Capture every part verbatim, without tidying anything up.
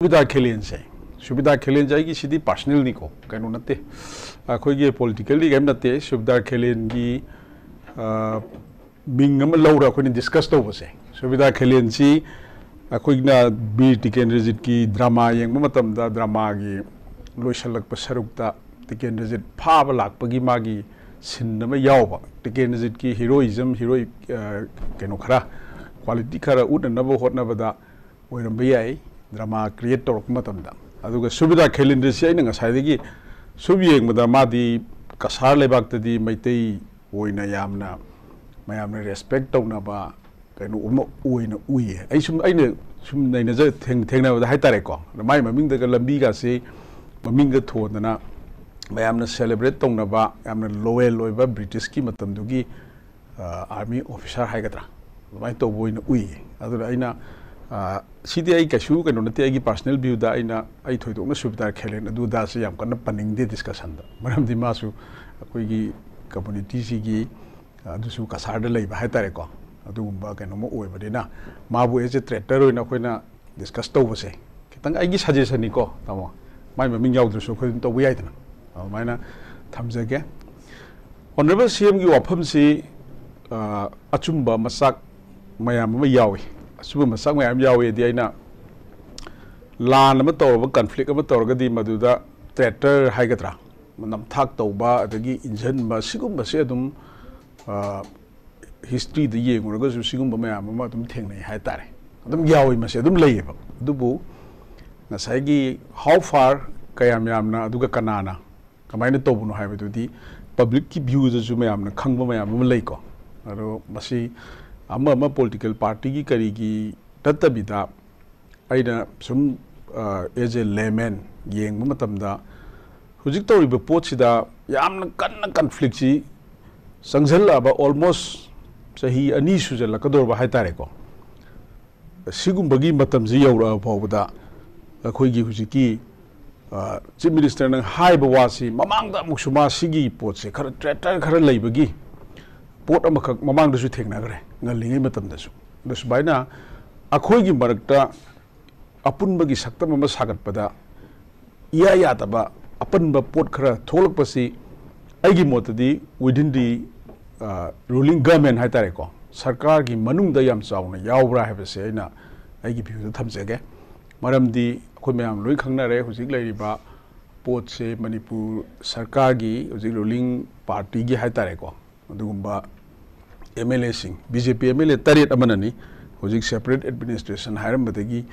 ꯁꯨꯕꯤꯗꯥ ꯈꯦꯂꯦꯟꯁꯦ, ꯁꯨꯕꯤꯗꯥ ꯈꯦꯂꯦꯟꯁꯦ ꯑꯩꯒꯤ ꯁꯤꯗꯤ ꯄꯥꯔꯁꯅꯦꯜꯅꯤꯀꯣ, ꯀꯩꯅꯣ ꯅꯠꯇꯦ, ꯑꯩꯈꯣꯏꯒꯤ ꯄꯣꯂꯤꯇꯤꯀꯦꯜꯂꯤ ꯀꯔꯤꯝ ꯅꯠꯇꯦ꯫ ꯁꯨꯕꯤꯗꯥ ꯈꯦꯂꯦꯟꯒꯤ, ꯑ, ꯃꯤꯡ ꯑꯃ ꯂꯧꯔ ꯑꯩꯈꯣꯏꯅ ꯗꯤꯁꯀꯁ ꯇꯧꯕꯁꯦ, ꯁꯨꯕꯤꯗꯥ ꯈꯦꯂꯦꯟꯁꯤ ꯑꯩꯈꯣꯏꯅ ꯕꯤꯔ ꯇꯤꯀꯦꯟꯗ꯭ꯔꯖꯤꯠꯀꯤ ꯗ꯭ꯔꯃꯥ ꯌꯦꯡꯕ ꯃꯇꯝꯗ, ꯗ꯭ꯔꯃꯥꯒꯤ ꯂꯣꯏꯁꯤꯜꯂꯛꯄ ꯁꯔꯨꯛꯇ ꯇꯤꯀꯦꯟꯗ꯭ꯔꯖꯤꯠ ꯐꯥꯕ ꯂꯥꯛꯄꯒꯤ ꯃꯥꯒꯤ ꯁꯤꯟ ꯑꯃ ꯌꯥꯎꯕ, ꯇꯤꯀꯦꯟꯗ꯭ꯔꯖꯤꯠꯀꯤ ꯍꯤꯔꯣꯏꯖꯝ, ꯍꯤꯔꯣꯏ, ꯑ, ꯀꯩꯅꯣ ꯈꯔ, ꯀ꯭ꯋꯥꯂꯤꯇꯤ ꯈꯔ ꯎꯠꯅꯅꯕ ꯍꯣꯠꯅꯕꯗ ꯑꯣꯏꯔꯝꯕ ꯌꯥꯏ, ꯗ꯭ꯔꯃꯥ ꯀ꯭ꯔꯤꯌꯦꯠ ꯇꯧꯔꯛꯄ ꯃꯇꯝꯗ꯫ ꯑꯗꯨꯒ ꯁꯨꯕꯤꯗꯥ ꯈꯦꯂꯦꯟꯗ꯭ꯔꯁꯤ ꯑꯩꯅ ꯉꯁꯥꯏꯗꯒꯤ ꯁꯨꯝ ꯌꯦꯡꯕꯗ, ꯃꯥꯗꯤ ꯀꯁꯥꯔ ꯂꯩꯕꯥꯛꯇꯗꯤ ꯃꯩꯇꯩ ꯑꯣꯏꯅ ꯌꯥꯝꯅ, ꯃꯌꯥꯝꯅ ꯔꯦꯁꯄꯦꯛ ꯇꯧꯅꯕ ꯀꯩꯅꯣ ꯑꯃ ꯑꯣꯏꯅ ꯎꯏꯌꯦ꯫ ꯑꯩ ꯁꯨꯝ, ꯑꯩꯅ ꯁꯨꯝ ꯅꯩꯅꯖ-, ꯊꯦꯡ-, ꯊꯦꯡꯅꯕꯗ ꯍꯥꯏꯇꯥꯔꯦꯀꯣ꯫ ꯑꯗ ꯃꯥꯏ ꯃꯃꯤꯡꯗꯒ ꯂꯝꯕꯤꯒꯁꯤ ꯃꯃꯤꯡꯒ ꯊꯣꯟꯗꯅ ꯃꯌꯥꯝꯅ ꯁꯦꯂꯦꯕ꯭ꯔꯦꯠ ꯇꯧꯅꯕ, ꯌꯥꯝꯅ ꯂꯣꯌꯦꯜ ꯑꯣꯏꯕ ꯕ꯭ꯔꯤꯇꯤꯁꯀꯤ ꯃꯇꯝꯗꯨꯒꯤ, ꯑ, ꯑꯥꯔꯃꯤ ꯑꯣꯐꯤꯁꯥꯔ ꯍꯥꯏꯒꯗ꯭ꯔꯥ, ꯑꯗꯨꯃꯥꯏꯅ ꯇꯧꯕ ꯑꯣꯏꯅ ꯎꯏꯌꯦ꯫ ꯑꯗꯨꯅ ꯑꯩꯅ, ꯑ, ꯁꯤꯗꯤ ꯑꯩ ꯀꯩꯁꯨ ꯀꯩꯅꯣ ꯅꯠꯇꯦ, ꯑꯩꯒꯤ ꯄꯥꯔꯁꯅꯦꯜ ꯚ꯭ꯌꯨꯗ ꯑꯩꯅ, ꯑꯩ ꯊꯣꯏꯗꯣꯛꯅ ꯁꯨꯕꯤꯗꯥ ꯈꯦꯂꯦꯟ ꯑꯗꯨꯗꯥꯁꯦ ꯌꯥꯝ ꯀꯟꯅ ꯄꯟꯅꯤꯡꯗꯦ ꯗꯤꯁꯀꯁꯟꯗ꯫ ꯃꯔꯝꯗꯤ ꯃꯥꯁꯨ ꯑꯩꯈꯣꯏꯒꯤ ꯀꯝꯃꯨꯅꯤꯇꯤꯁꯤꯒꯤ, ꯑ, ꯑꯗꯨꯁꯨ ꯀꯁꯥꯔꯗ ꯂꯩꯕ ꯍꯥꯏꯇꯥꯔꯦꯀꯣ, ꯑꯗꯨꯒꯨꯝꯕ ꯀꯩꯅꯣꯝꯃ ꯑꯣꯏꯕꯅꯤꯅ, ꯃꯥꯕꯨ ꯑꯦꯖ ꯑꯦ ꯇ꯭ꯔꯦꯇꯔ ꯑꯣꯏꯅ ꯑꯩꯈꯣꯏꯅ ꯗꯤꯁꯀꯁ ꯇꯧꯕꯁꯦ, ꯈꯤꯇꯪ ꯑꯩꯒꯤ ꯁꯖꯦꯁꯟꯅꯤꯀꯣ, ꯇꯥꯃꯣ, ꯃꯥꯏ ꯃꯃꯤꯡ ꯌꯥꯎꯗ꯭ꯔꯁꯨ ꯑꯩꯈꯣꯏ ꯑꯗꯨꯝ ꯇꯧꯕ ꯌꯥꯏꯗꯅ, ꯑꯗꯨꯃꯥꯏꯅ ꯊꯝꯖꯒꯦ꯫ ꯑꯣꯅꯔꯦꯕꯜ ꯁꯤ ꯑꯦꯝꯒꯤ ꯋꯥꯐꯝꯁꯤ, ꯑ, ꯑꯆꯨꯝꯕ ꯃꯆꯥꯛ ꯃꯌꯥꯝ ꯑꯃ ꯌꯥꯎꯏ꯫ ꯑꯆꯨꯝꯕ ꯃꯆꯥꯛ ꯃꯌꯥꯝ ꯌꯥꯎꯏ ꯍꯥꯏꯗꯤ, ꯑꯩꯅ ꯂꯥꯟ ꯑꯃ ꯇꯧꯔꯕ, ꯀꯟꯐ꯭ꯂꯤꯛ ꯑꯃ ꯇꯧꯔꯒꯗꯤ ꯃꯗꯨꯗ ꯇ꯭ꯔꯦꯇꯔ ꯍꯥꯏꯒꯗ꯭ꯔꯥ, ꯅꯝꯊꯥꯛ ꯇꯧꯕ, ꯑꯗꯒꯤ ꯏꯟꯖꯟꯕ, ꯁꯤꯒꯨꯝꯕꯁꯦ ꯑꯗꯨꯝ, ꯑ, ꯍꯤꯁꯇ꯭ꯔꯤꯗ ꯌꯦꯡꯉꯨꯔꯒꯁꯨ ꯁꯤꯒꯨꯝꯕ ꯃꯌꯥꯝ ꯑꯃ ꯑꯗꯨꯝ ꯊꯦꯡꯅꯩ ꯍꯥꯏꯇꯥꯔꯦ꯫ ꯑꯗꯨꯝ ꯌꯥꯎꯏ, ꯃꯁꯤ ꯑꯗꯨꯝ ꯂꯩꯌꯦꯕ꯫ ꯑꯗꯨꯕꯨ ꯉꯁꯥꯏꯒꯤ how far, ꯀꯌꯥꯝ ꯌꯥꯝꯅ, ꯑꯗꯨꯒ ꯀꯅꯥꯅ, ꯀꯃꯥꯏꯅ ꯇꯧꯕꯅꯣ ꯍꯥꯏꯕꯗꯨꯗꯤ ꯄꯕ꯭ꯂꯤꯛꯀꯤ ꯚ꯭ꯌꯨꯗꯁꯨ ꯃꯌꯥꯝꯅ ꯈꯪꯕ ꯃꯌꯥꯝ ꯑꯃ ꯂꯩꯀꯣ꯫ ꯑꯗꯣ ꯃꯁꯤ ꯑꯃ ꯑꯃ ꯄꯣꯂꯤꯇꯤꯀꯦꯜ ꯄꯥꯔꯇꯤꯒꯤ ꯀꯔꯤꯒꯤ ꯅꯠꯇꯕꯤꯗ, ꯑꯩꯅ ꯁꯨꯝ, ꯑ, as a layman ꯌꯦꯡꯕ ꯃꯇꯝꯗ, ꯍꯧꯖꯤꯛ ꯇꯧꯔꯤꯕ ꯄꯣꯠꯁꯤꯗ ꯌꯥꯝꯅ ꯀꯟꯅ ꯀꯟꯐ꯭ꯂꯤꯛꯁꯤ ꯆꯪꯁꯤꯜꯂꯛꯑꯕ, almost ꯆꯍꯤ ꯑꯅꯤ ꯁꯨꯖꯜꯂꯛꯀꯗꯧꯔꯕ ꯍꯥꯏꯇꯥꯔꯦꯀꯣ꯫ ꯁꯤꯒꯨꯝꯕꯒꯤ ꯃꯇꯝꯁꯤ ꯌꯧꯔꯛꯑ ꯐꯥꯎꯕꯗ ꯑꯩꯈꯣꯏꯒꯤ ꯍꯧꯖꯤꯛꯀꯤ, ꯑ, ꯆꯤꯐ ꯃꯤꯅꯤꯁꯇꯔꯅ ꯍꯥꯏꯕ ꯋꯥꯁꯤ ꯃꯃꯥꯡꯗ ꯑꯃꯨꯛꯁꯨ ꯃꯥ ꯁꯤꯒꯤ ꯄꯣꯠꯁꯦ ꯈꯔ ꯇ꯭ꯔꯦꯇꯔ ꯈꯔ ꯂꯩꯕꯒꯤ ꯄꯣꯠ ꯑꯃꯈꯛ ꯃꯃꯥꯡꯗꯁꯨ ꯊꯦꯡꯅꯈ꯭ꯔꯦ, ꯉꯜꯂꯤꯉꯩ ꯃꯇꯝꯗꯁꯨ꯫ ꯑꯗꯣ ꯁꯨꯃꯥꯏꯅ ꯑꯩꯈꯣꯏꯒꯤ ꯃꯔꯛꯇ ꯑꯄꯨꯟꯕꯒꯤ ꯁꯛꯇꯝ ꯑꯃ ꯁꯥꯒꯠꯄꯗ ꯏꯌꯥ ꯌꯥꯗꯕ ꯑꯄꯟꯕ ꯄꯣꯠ ꯈꯔ ꯊꯣꯛꯂꯛꯄꯁꯤ ꯑꯩꯒꯤ ꯃꯣꯠꯇꯗꯤ within the ruling government ꯍꯥꯏꯇꯥꯔꯦꯀꯣ, ꯁꯔꯀꯥꯔꯒꯤ ꯃꯅꯨꯡꯗ ꯌꯥꯝ ꯆꯥꯎꯅ ꯌꯥꯎꯕ꯭ꯔꯥ ꯍꯥꯏꯕꯁꯦ ꯑꯩꯅ ꯑꯩꯒꯤ ꯚ꯭ꯌꯨꯗ ꯊꯝꯖꯒꯦ꯫ ꯃꯔꯝꯗꯤ ꯑꯩꯈꯣꯏ ꯃꯌꯥꯝ ꯂꯣꯏ ꯈꯪꯅꯔꯦ, ꯍꯧꯖꯤꯛ ꯂꯩꯔꯤꯕ ꯄꯣꯠꯁꯦ ꯃꯅꯤꯄꯨꯔ ꯁꯔꯀꯥꯔꯒꯤ ꯍꯧꯖꯤꯛ ꯔꯨꯂꯤꯡ ꯄꯥꯔꯇꯤꯒꯤ ꯍꯥꯏꯇꯥꯔꯦꯀꯣ, ꯑꯗꯨꯒꯨꯝꯕ ꯑꯦꯝ ꯑꯦꯜ ꯑꯦꯁꯤꯡ, B J P M L A ꯇꯔꯦꯠ ꯑꯃꯅꯅꯤ ꯍꯧꯖꯤꯛ ꯁꯦꯄꯔꯦꯠ ꯑꯦꯗꯃꯤꯅꯤꯁꯇ꯭ꯔꯦꯁꯟ ꯍꯥꯏꯔꯝꯕꯗꯒꯤ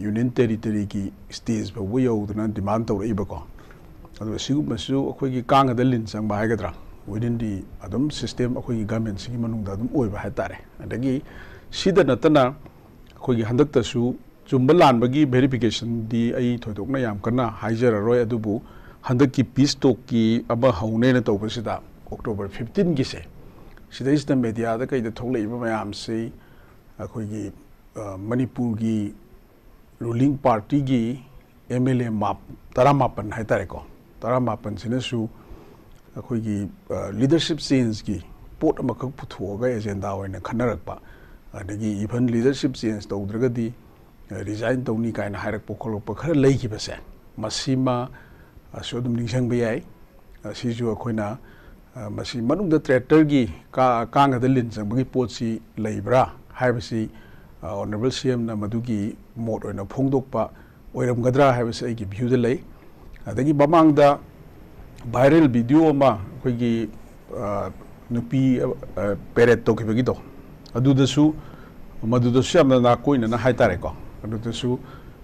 ꯌꯨꯅꯤꯌꯟ ꯇꯦꯔꯤꯇꯔꯤꯒꯤ ꯁ꯭ꯇꯦꯖ ꯐꯥꯎꯕ ꯌꯧꯗꯅ ꯗꯤꯃꯥꯟ ꯇꯧꯔꯛꯏꯕꯀꯣ꯫ ꯑꯗꯨꯒ ꯁꯤꯒꯨꯝꯕꯁꯨ ꯑꯩꯈꯣꯏꯒꯤ ꯀꯥꯡꯒꯗ ꯂꯤꯟ ꯆꯪꯕ ꯍꯥꯏꯒꯗ꯭ꯔꯥ, within the ꯑꯗꯨꯝ ꯁꯤꯁꯇꯦꯝ ꯑꯩꯈꯣꯏꯒꯤ ꯒꯃꯦꯟꯁꯤꯒꯤ ꯃꯅꯨꯡꯗ ꯑꯗꯨꯝ ꯑꯣꯏꯕ ꯍꯥꯏꯇꯥꯔꯦ꯫ ꯑꯗꯒꯤ ꯁꯤꯗ ꯅꯠꯇꯅ ꯑꯩꯈꯣꯏꯒꯤ ꯍꯟꯗꯛꯇꯁꯨ ꯆꯨꯝꯕ ꯂꯥꯟꯕꯒꯤ ꯚꯦꯔꯤꯐꯤꯀꯦꯁꯟꯗꯤ ꯑꯩ ꯊꯣꯏꯗꯣꯛꯅ ꯌꯥꯝ ꯀꯟꯅ ꯍꯥꯏꯖꯔꯔꯣꯏ, ꯑꯗꯨꯕꯨ ꯍꯟꯗꯛꯀꯤ ꯄꯤꯁ ꯇꯣꯛꯀꯤ ꯑꯃ ꯍꯧꯅꯦꯅ ꯇꯧꯕꯁꯤꯗ ꯑꯣꯛꯇꯣꯕꯔ ꯐꯤꯐꯇꯤꯟꯒꯤꯁꯦ, ꯁꯤꯗꯩꯁꯤꯗ ꯃꯦꯗꯤꯌꯥꯗ ꯀꯩꯗ ꯊꯣꯛꯂꯛꯏꯕ ꯃꯌꯥꯝꯁꯤ ꯑꯩꯈꯣꯏꯒꯤ ꯃꯅꯤꯄꯨꯔꯒꯤ ꯔꯨꯂꯤꯡ ꯄꯥꯔꯇꯤꯒꯤ ꯑꯦꯝ ꯑꯦꯜ ꯑꯦ ꯇꯔꯥꯃꯥꯄꯟ ꯍꯥꯏꯇꯥꯔꯦꯀꯣ, ꯇꯔꯥꯃꯥꯄꯟꯁꯤꯅꯁꯨ ꯑꯩꯈꯣꯏꯒꯤ ꯂꯤꯗꯔꯁꯤꯞ ꯆꯦꯟꯖꯀꯤ ꯄꯣꯠ ꯑꯃꯈꯛ ꯄꯨꯊꯣꯛꯑꯒ ꯑꯦꯖꯦꯟꯗꯥ ꯑꯣꯏꯅ ꯈꯟꯅꯔꯛꯄ, ꯑꯗꯒꯤ ꯏꯚꯟ ꯂꯤꯗꯔꯁꯤꯞ ꯆꯦꯟꯖ ꯇꯧꯗ꯭ꯔꯒꯗꯤ ꯔꯤꯖꯥꯏꯟ ꯇꯧꯅꯤ ꯀꯥꯏꯅ ꯍꯥꯏꯔꯛꯄ ꯈꯣꯠꯂꯛꯄ ꯈꯔ ꯂꯩꯈꯤꯕꯁꯦ, ꯃꯁꯤꯃ ꯑꯁꯨ ꯑꯗꯨꯝ ꯅꯤꯡꯁꯤꯡꯕ ꯌꯥꯏ꯫ ꯑꯁꯤꯁꯨ ꯑꯩꯈꯣꯏꯅ ꯃꯁꯤ ꯃꯅꯨꯡꯗ ꯇ꯭ꯔꯦꯇꯔꯒꯤ ꯀꯥꯡꯒꯗ ꯂꯤꯟ ꯆꯪꯕꯒꯤ ꯄꯣꯠꯁꯤ ꯂꯩꯕ꯭ꯔꯥ ꯍꯥꯏꯕꯁꯤ ꯑꯣꯅꯔꯦꯕꯜ ꯁꯤ ꯑꯦꯝꯅ ꯃꯗꯨꯒꯤ ꯃꯣꯠ ꯑꯣꯏꯅ ꯐꯣꯡꯗꯣꯛꯄ ꯑꯣꯏꯔꯝꯒꯗ꯭ꯔꯥ ꯍꯥꯏꯕꯁꯤ ꯑꯩꯒꯤ ꯚ꯭ꯌꯨꯗ ꯂꯩ꯫ ꯑꯗꯒꯤ ꯃꯃꯥꯡꯗ ꯚꯥꯏꯔꯦꯜ ꯚꯤꯗꯤꯑꯣ ꯑꯃ ꯑꯩꯈꯣꯏꯒꯤ ꯅꯨꯄꯤ ꯄꯦꯔꯦꯠ ꯇꯧꯈꯤꯕꯒꯤꯗꯣ, ꯑꯗꯨꯗꯁꯨ ꯃꯗꯨꯗꯁꯨ ꯌꯥꯝꯅ ꯅꯥꯀꯣꯏꯅꯅ ꯍꯥꯏꯇꯥꯔꯦꯀꯣ, ꯑꯗꯨꯗꯁꯨ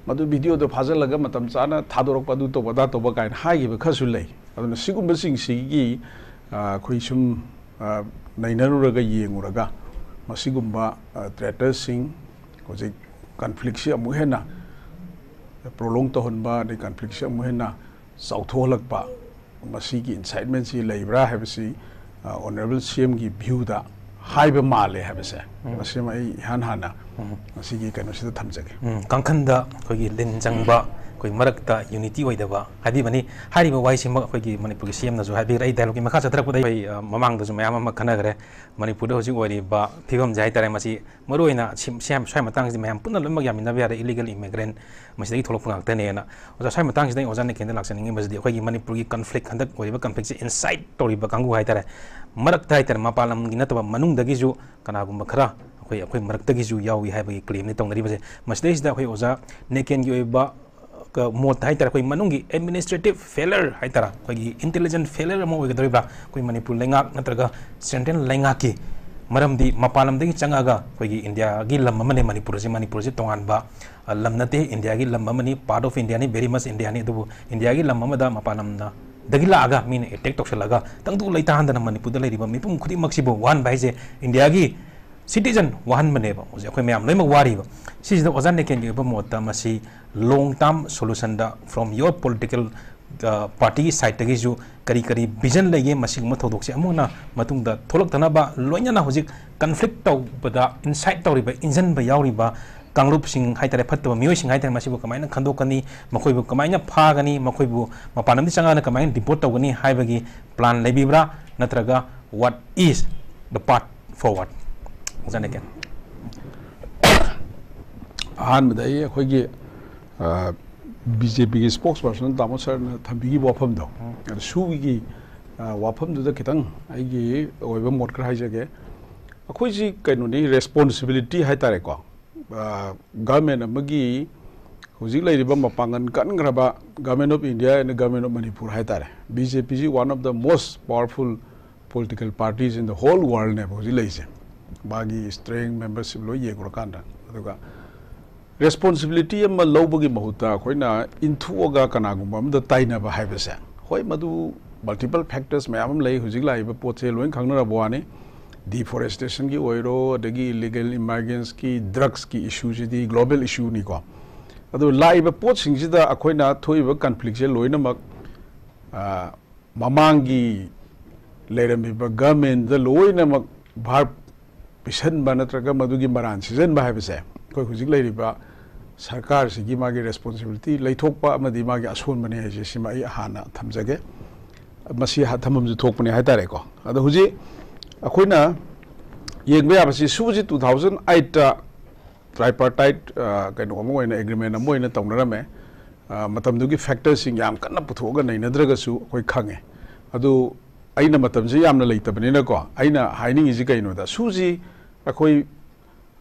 ꯃꯗꯨ ꯚꯤꯗꯤꯑꯣꯗꯣ ꯐꯥꯖꯤꯜꯂꯒ ꯃꯇꯝ ꯆꯥꯅ ꯊꯥꯗꯣꯔꯛꯄ, ꯑꯗꯨ ꯇꯧꯕ ꯑꯗꯥ ꯇꯧꯕ ꯀꯥꯏꯅ ꯍꯥꯏꯈꯤꯕ ꯈꯔꯁꯨ ꯂꯩ꯫ ꯑꯗꯨꯅ ꯁꯤꯒꯨꯝꯕꯁꯤꯡꯁꯤꯒꯤ ꯑꯩꯈꯣꯏ ꯁꯨꯝ ꯅꯩꯅꯔꯨꯔꯒ ꯌꯦꯡꯉꯨꯔꯒ ꯃꯁꯤꯒꯨꯝꯕ ꯇ꯭ꯔꯦꯇꯔꯁꯤꯡ ꯍꯧꯖꯤꯛ ꯀꯟꯐ꯭ꯂꯤꯛꯁꯤ ꯑꯃꯨꯛ ꯍꯦꯟꯅ ꯄ꯭ꯔꯣꯂꯣꯡ ꯇꯧꯍꯟꯕ, ꯑꯗꯩ ꯀꯟꯐ꯭ꯂꯤꯛꯁꯤ ꯑꯃꯨꯛ ꯍꯦꯟꯅ ꯆꯥꯎꯊꯣꯛꯍꯜꯂꯛꯄ, ꯃꯁꯤꯒꯤ ꯏꯟꯁꯥꯏꯠꯃꯦꯟꯁꯤ ꯂꯩꯕ꯭ꯔꯥ ꯍꯥꯏꯕꯁꯤ ꯑꯣꯅꯔꯦꯕꯜ ꯁꯤ ꯑꯦꯝꯒꯤ ꯚ꯭ꯌꯨꯗ ꯍꯥꯏꯕ ꯃꯥꯜꯂꯦ ꯍꯥꯏꯕꯁꯦ, ꯃꯁꯤꯃ ꯑꯩ ꯏꯍꯥꯟ ꯍꯥꯟꯅ ꯉꯁꯤꯒꯤ ꯀꯩꯅꯣꯁꯤꯗ ꯊꯝꯖꯒꯦ꯫ ꯀꯥꯡꯈꯟꯗ ꯑꯩꯈꯣꯏꯒꯤ ꯂꯤꯟ ꯆꯪꯕ ꯑꯩꯈꯣꯏ ꯃꯔꯛꯇ unity ꯑꯣꯏꯗꯕ ꯍꯥꯏꯕꯤꯕꯅꯤ꯫ ꯍꯥꯏꯔꯤꯕ ꯋꯥꯍꯩꯁꯤꯃꯛ ꯑꯩꯈꯣꯏꯒꯤ ꯃꯅꯤꯄꯨꯔꯒꯤ C M ꯅꯁꯨ ꯍꯥꯏꯕꯤꯈ꯭ꯔꯦ꯫ ꯑꯩ dialogue ꯀꯤ ꯃꯈꯥ ꯆꯠꯊꯔꯛꯄꯗ ꯑꯩꯈꯣꯏ, ꯑ, ꯃꯃꯥꯡꯗꯁꯨ ꯃꯌꯥꯝ ꯑꯃ ꯈꯟꯅꯈ꯭ꯔꯦ꯫ ꯃꯅꯤꯄꯨꯔꯗ ꯍꯧꯖꯤꯛ ꯑꯣꯏꯔꯤꯕ ꯐꯤꯕꯝꯁꯦ ꯍꯥꯏꯇꯥꯔꯦ, ꯃꯁꯤ ꯃꯔꯨꯑꯣꯏꯅ ꯁꯤ-, ꯁꯤ-, ꯁ꯭ꯋꯥꯏ ꯃꯇꯥꯡꯁꯤꯗꯤ ꯃꯌꯥꯝ ꯄꯨꯟꯅ ꯂꯣꯏꯅꯃꯛ ꯌꯥꯃꯤꯟꯅꯕ ꯌꯥꯔꯦ, illegal immigrant ꯃꯁꯤꯗꯒꯤ ꯊꯣꯛꯂꯛꯄ ꯉꯥꯛꯇꯅꯦꯅ꯫ ꯑꯣꯖꯥ, ꯁ꯭ꯋꯥꯏ ꯃꯇꯥꯡꯁꯤꯗ ꯑꯩ ꯑꯣꯖꯥ ꯅꯦꯀꯦꯟꯗ ꯂꯥꯛꯆꯅꯤꯡꯉꯤꯕꯁꯤꯗꯤ ꯑꯩꯈꯣꯏꯒꯤ ꯃꯅꯤꯄꯨꯔꯒꯤ conflict, ꯍꯟꯗꯛ ꯑꯣꯏꯔꯤꯕ conflict ꯁꯦ incite ꯇꯧꯔꯤꯕ ꯀꯥꯡꯕꯨ ꯍꯥꯏꯇꯥꯔꯦ, ꯃꯔꯛꯇ ꯍꯥꯏꯇꯥꯔꯦ, ꯃꯄꯥꯟ ꯂꯝꯒꯤ ꯅꯠꯇꯕ ꯃꯅꯨꯡꯗꯒꯤꯁꯨ ꯀꯅꯥꯒꯨꯝꯕ ꯈꯔ ꯑꯩꯈꯣꯏ, ꯑꯩꯈꯣꯏ ꯃꯔꯛꯇꯒꯤꯁꯨ ꯌꯥꯎꯏ ꯍꯥꯏꯕꯒꯤ claim ꯅꯤ ꯇꯧꯅꯔꯤꯕꯁꯦ꯫ ꯃꯁꯤꯗꯩꯁꯤꯗ ꯑꯩꯈꯣꯏ ꯑꯣꯖꯥ ꯅꯦꯀꯦꯟꯒꯤ ꯑꯣꯏꯕ ꯀ-, ꯃꯣꯠꯇ ꯍꯥꯏꯇꯥꯔꯦ, ꯑꯩꯈꯣꯏ ꯃꯅꯨꯡꯒꯤ administrative failure ꯍꯥꯏꯇꯥꯔꯦ, ꯑꯩꯈꯣꯏꯒꯤ intelligent failure ꯑꯃ ꯑꯣꯏꯒꯗꯧꯔꯤꯕ꯭ꯔꯥ ꯑꯩꯈꯣꯏ ꯃꯅꯤꯄꯨꯔ ꯂꯩꯉꯥꯛ ꯅꯠꯇ꯭ꯔꯒ central ꯂꯩꯉꯥꯛꯀꯤ? ꯃꯔꯝꯗꯤ ꯃꯄꯥꯟ ꯂꯝꯗꯒꯤ ꯆꯪꯉꯛꯑꯒ ꯑꯩꯈꯣꯏꯒꯤ ꯏꯟꯗꯤꯌꯥꯒꯤ ꯂꯝ ꯑꯃꯅꯤ ꯃꯅꯤꯄꯨꯔ ꯑꯁꯤ꯫ ꯃꯅꯤꯄꯨꯔ ꯑꯁꯤ ꯇꯣꯉꯥꯟꯕ, ꯑ, ꯂꯝ ꯅꯠꯇꯦ, ꯏꯟꯗꯤꯌꯥꯒꯤ ꯂꯝ ꯑꯃꯅꯤ, part of India ꯅꯤ, very much India ꯅꯤ꯫ ꯑꯗꯨꯕꯨ ꯏꯟꯗꯤꯌꯥꯒꯤ ꯂꯝ ꯑꯃꯗ ꯃꯄꯥꯟ ꯂꯝꯅ ꯗꯒꯤ ꯂꯥꯛꯑꯒ ꯃꯤꯅ attack ꯇꯧꯁꯜꯂꯒ ꯇꯪꯗꯨ ꯂꯩꯇꯥꯍꯟꯗꯅ ꯃꯅꯤꯄꯨꯔꯗ ꯂꯩꯔꯤꯕ ꯃꯤꯄꯨꯝ ꯈꯨꯗꯤꯡꯃꯛꯁꯤꯕꯨ ꯋꯥꯍꯟꯕ ꯍꯥꯏꯁꯦ ꯏꯟꯗꯤꯌꯥꯒꯤ citizen ꯋꯥꯍꯟꯕꯅꯦꯕ꯫ ꯍꯧꯖꯤꯛ ꯑꯩꯈꯣꯏ ꯃꯌꯥꯝ ꯂꯣꯏꯅꯃꯛ ꯋꯥꯔꯤꯕ꯫ ꯁꯤꯁꯤꯗ ꯑꯣꯖꯥ ꯅꯦꯀꯦꯟꯒꯤ ꯑꯣꯏꯕ ꯃꯣꯠꯇ ꯃꯁꯤ long term solution the from your political, ꯑ, party ꯒꯤ side ꯇꯒꯤꯁꯨ ꯀꯔꯤ ꯀꯔꯤ vision ꯂꯩꯒꯦ? ꯃꯁꯤꯒꯨꯝꯕ ꯊꯧꯗꯣꯛꯁꯦ ꯑꯃꯨꯛ ꯍꯟꯅ ꯃꯇꯨꯡꯗ ꯊꯣꯛꯂꯛꯇꯅꯕ, ꯂꯣꯏꯅꯅ ꯍꯧꯖꯤꯛ conflict ꯇꯧꯕꯗ incite ꯇꯧꯔꯤꯕ, ꯏꯟꯖꯟꯕ ꯌꯥꯎꯔꯤꯕ ꯀꯥꯡꯂꯨꯞꯁꯤꯡ ꯍꯥꯏꯇꯥꯔꯦ, ꯐꯠꯇꯕ ꯃꯤꯑꯣꯏꯁꯤꯡ ꯍꯥꯏꯇꯥꯔꯦ, ꯃꯁꯤꯕꯨ ꯀꯃꯥꯏꯅ ꯈꯟꯗꯣꯛꯀꯅꯤ? ꯃꯈꯣꯏꯕꯨ ꯀꯃꯥꯏꯅ ꯐꯥꯒꯅꯤ? ꯃꯈꯣꯏꯕꯨ ꯃꯄꯥꯟ ꯂꯝꯗ ꯆꯪꯉꯒ ꯀꯃꯥꯏꯅ deport ꯇꯧꯒꯅꯤ ꯍꯥꯏꯕꯒꯤ plan ꯂꯩꯕꯤꯕ꯭ꯔꯥ? ꯅꯠꯇ꯭ꯔꯒ what is the path forward? ꯑꯣꯖꯥ ꯅꯦꯀꯦꯟ꯫ ꯑꯍꯥꯟꯕꯗ ꯑꯩ ꯑꯩꯈꯣꯏꯒꯤ, ꯑ, B J P ꯒꯤ spokesperson ꯇꯥꯃꯣ sir ꯅ ꯊꯝꯕꯤꯈꯤꯕ ꯋꯥꯐꯝꯗꯣ, ꯑꯗ ꯁꯨꯒꯤ, ꯑ, ꯋꯥꯐꯝꯗꯨꯗ ꯈꯤꯇꯪ ꯑꯩꯒꯤ ꯑꯣꯏꯕ ꯃꯣꯠ ꯈꯔ ꯍꯥꯏꯖꯒꯦ꯫ ꯑꯩꯈꯣꯏꯁꯤ ꯀꯩꯅꯣꯅꯤ, responsibility ꯍꯥꯏꯇꯥꯔꯦꯀꯣ꯫ ꯑ, government ꯑꯃꯒꯤ ꯍꯧꯖꯤꯛ ꯂꯩꯔꯤꯕ ꯃꯄꯥꯡꯒꯜ ꯀꯟꯈ꯭ꯔꯕ Government of India and Government of Manipur ꯍꯥꯏꯇꯥꯔꯦ, B J P ꯁꯤ one of the most powerful political parties in the whole world ꯅꯦꯕ ꯍꯧꯖꯤꯛ ꯂꯩꯔꯤꯁꯦ꯫ ꯃꯥꯒꯤ strength, membership ꯂꯣꯏ ꯌꯦꯡꯉꯨꯔꯀꯥꯟꯗ꯫ ꯑꯗꯨꯒ responsibility ꯑꯃ ꯂꯧꯕꯒꯤ ꯃꯍꯨꯠꯇ ꯑꯩꯈꯣꯏꯅ ꯏꯟꯊꯣꯛꯑꯒ ꯀꯅꯥꯒꯨꯝꯕ ꯑꯃꯗ ꯇꯥꯏꯅꯕ ꯍꯥꯏꯕꯁꯦ, ꯍꯣꯏ, ꯃꯗꯨ multiple factors ꯃꯌꯥꯝ ꯑꯃ ꯂꯩ, ꯍꯧꯖꯤꯛ ꯂꯥꯛꯏꯕ ꯄꯣꯠꯁꯦ ꯂꯣꯏ ꯈꯪꯅꯔꯕ ꯋꯥꯅꯤ꯫ Deforestation ꯒꯤ ꯑꯣꯏꯔꯣ, ꯑꯗꯒꯤ illegal immigrants ꯀꯤ, drugs ꯀꯤ issue ꯁꯤꯗꯤ global issue ꯅꯤꯀꯣ꯫ ꯑꯗꯨ ꯂꯥꯛꯏꯕ ꯄꯣꯠꯁꯤꯡꯁꯤꯗ ꯑꯩꯈꯣꯏꯅ ꯊꯣꯛꯏꯕ conflict ꯁꯦ ꯂꯣꯏꯅꯃꯛ, ꯑ, ꯃꯃꯥꯡꯒꯤ ꯂꯩꯔꯝꯃꯤꯕ government ꯗ ꯂꯣꯏꯅꯃꯛ ꯚꯥꯔ ꯄꯤꯁꯟꯕ ꯅꯠꯇ꯭ꯔꯒ ꯃꯗꯨꯒꯤ ꯃꯔꯥꯟ ꯁꯤꯖꯟꯕ ꯍꯥꯏꯕꯁꯦ ꯑꯩꯈꯣꯏ ꯍꯧꯖꯤꯛ ꯂꯩꯔꯤꯕ ꯁꯔꯀꯥꯔꯁꯤꯒꯤ ꯃꯥꯒꯤ ꯔꯦꯁꯄꯣꯟꯁꯤꯕꯤꯂꯤꯇꯤ ꯂꯩꯊꯣꯛꯄ ꯑꯃꯗꯤ ꯃꯥꯒꯤ ꯑꯁꯣꯟꯕꯅꯤ ꯍꯥꯏꯁꯦ ꯁꯤꯃ ꯑꯩ ꯍꯥꯟꯅ ꯊꯝꯖꯒꯦ꯫ ꯃꯁꯤ ꯍꯥ-, ꯊꯝꯐꯝꯁꯨ ꯊꯣꯛꯄꯅꯦ ꯍꯥꯏꯇꯥꯔꯦꯀꯣ꯫ ꯑꯗꯣ ꯍꯧꯖꯤꯛ ꯑꯩꯈꯣꯏꯅ ꯌꯦꯡꯕ ꯌꯥꯕꯁꯤ, sushi two thousand eight tripartite, ꯑ, ꯀꯩꯅꯣ ꯑꯃ ꯑꯣꯏꯅ, ꯑꯦꯒ꯭ꯔꯤꯃꯦꯟ ꯑꯃ ꯑꯣꯏꯅ ꯇꯧꯅꯔꯝꯃꯦ꯫ ꯑ, ꯃꯇꯝꯗꯨꯒꯤ ꯐꯦꯛꯇꯔꯁꯤꯡ ꯌꯥꯝ ꯀꯟꯅ ꯄꯨꯊꯣꯛꯑꯒ ꯅꯩꯅꯗ꯭ꯔꯒꯁꯨ ꯑꯩꯈꯣꯏ ꯈꯪꯉꯦ꯫ ꯑꯗꯨ ꯑꯩꯅ ꯃꯇꯝꯁꯦ ꯌꯥꯝꯅ ꯂꯩꯇꯕꯅꯤꯅꯀꯣ, ꯑꯩꯅ ꯍꯥꯏꯅꯤꯡꯉꯤꯁꯤ ꯀꯩꯅꯣꯗ, ꯁꯨꯁꯤ ꯑꯩꯈꯣꯏ,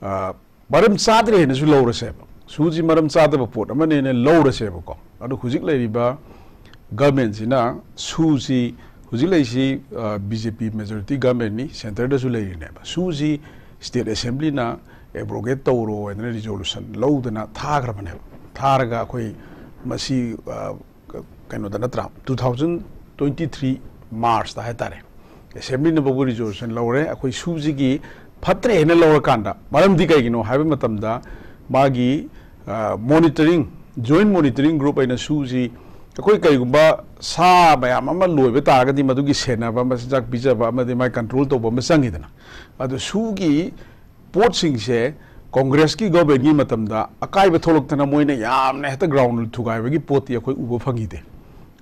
ꯑ, ꯃꯔꯝ ꯆꯥꯗ꯭ꯔꯦ ꯍꯥꯏꯅꯁꯨ ꯂꯧꯔꯁꯦꯕ, ꯁꯨꯁꯤ ꯃꯔꯝ ꯆꯥꯗꯕ ꯄꯣꯠ ꯑꯃꯅꯦꯅ ꯂꯧꯔꯁꯦꯕꯀꯣ꯫ ꯑꯗꯣ ꯍꯧꯖꯤꯛ ꯂꯩꯔꯤꯕ ꯒꯚꯔꯟꯃꯦꯟꯁꯤꯅ ꯁꯨꯁꯤ, ꯍꯧꯖꯤꯛ ꯂꯩꯔꯤꯁꯤ, ꯑ, ꯕꯤ ꯖꯦ ꯄꯤ ꯃꯦꯖꯣꯔꯤꯇꯤ ꯒꯚꯔꯟꯃꯦꯟꯅꯤ, ꯁꯦꯟꯇꯔꯗꯁꯨ ꯂꯩꯔꯤꯅꯦꯕ꯫ ꯁꯨꯁꯤ ꯁ꯭ꯇꯦꯠ ꯑꯦꯁꯦꯝꯕ꯭ꯂꯤꯅ ꯑꯦꯕ꯭ꯔꯣꯒꯦꯠ ꯇꯧꯔꯣ ꯍꯥꯏꯗꯅ ꯔꯤꯖꯣꯂꯨꯁꯟ ꯂꯧꯗꯅ ꯊꯥꯈ꯭ꯔꯕꯅꯦꯕ꯫ ꯊꯥꯔꯒ ꯑꯩꯈꯣꯏ ꯃꯁꯤ, ꯑ, ꯀꯩꯅꯣꯗ ꯅꯠꯇ꯭ꯔꯥ, two thousand twenty three March ꯇ ꯍꯥꯏꯇꯥꯔꯦ, ꯑꯦꯁꯦꯝꯕ꯭ꯂꯤꯅ ꯐꯥꯎꯕ ꯔꯤꯖꯣꯂꯨꯁꯟ ꯂꯧꯔꯦ꯫ ꯑꯩꯈꯣꯏ ꯁꯨꯁꯤꯒꯤ ꯐꯠꯇ꯭ꯔꯦ ꯍꯥꯏꯅ ꯂꯧꯔꯀꯥꯟꯗ, ꯃꯔꯝꯗꯤ ꯀꯩꯒꯤꯅꯣ ꯍꯥꯏꯕ ꯃꯇꯝꯗ, ꯃꯥꯒꯤ, ꯑ, ꯃꯣꯅꯤꯇꯔꯤꯡ, ꯖꯣꯏꯟ ꯃꯣꯅꯤꯇꯔꯤꯡ ꯒ꯭ꯔꯨꯞ ꯑꯩꯅ ꯁꯨꯁꯤ, ꯑꯩꯈꯣꯏ ꯀꯔꯤꯒꯨꯝꯕ ꯁꯥ ꯃꯌꯥꯝ ꯑꯃ ꯂꯣꯏꯕ ꯇꯥꯔꯒꯗꯤ ꯃꯗꯨꯒꯤ ꯁꯦꯟꯅꯕ, ꯃꯆꯤꯟꯖꯥꯛ ꯄꯤꯖꯕ ꯑꯃꯗꯤ ꯃꯥꯒꯤ ꯀꯟꯇ꯭ꯔꯣꯜ ꯇꯧꯕ ꯑꯃ ꯆꯪꯉꯤꯗꯅ꯫ ꯑꯗꯣ ꯁꯨꯒꯤ ꯄꯣꯠꯁꯤꯡꯁꯦ ꯀꯣꯡꯒ꯭ꯔꯦꯁꯀꯤ ꯒꯣꯚꯔꯟꯃꯦꯟꯒꯤ ꯃꯇꯝꯗ ꯑꯀꯥꯏꯕ ꯊꯣꯛꯂꯛꯇꯅ ꯃꯣꯏꯅ ꯌꯥꯝꯅ ꯍꯦꯛꯇ ꯒ꯭ꯔꯥꯎꯟ ꯔꯨꯜ ꯊꯨꯒꯥꯏꯕꯒꯤ ꯄꯣꯠꯇꯤ ꯑꯩꯈꯣꯏ ꯎꯕ ꯐꯪꯈꯤꯗꯦ꯫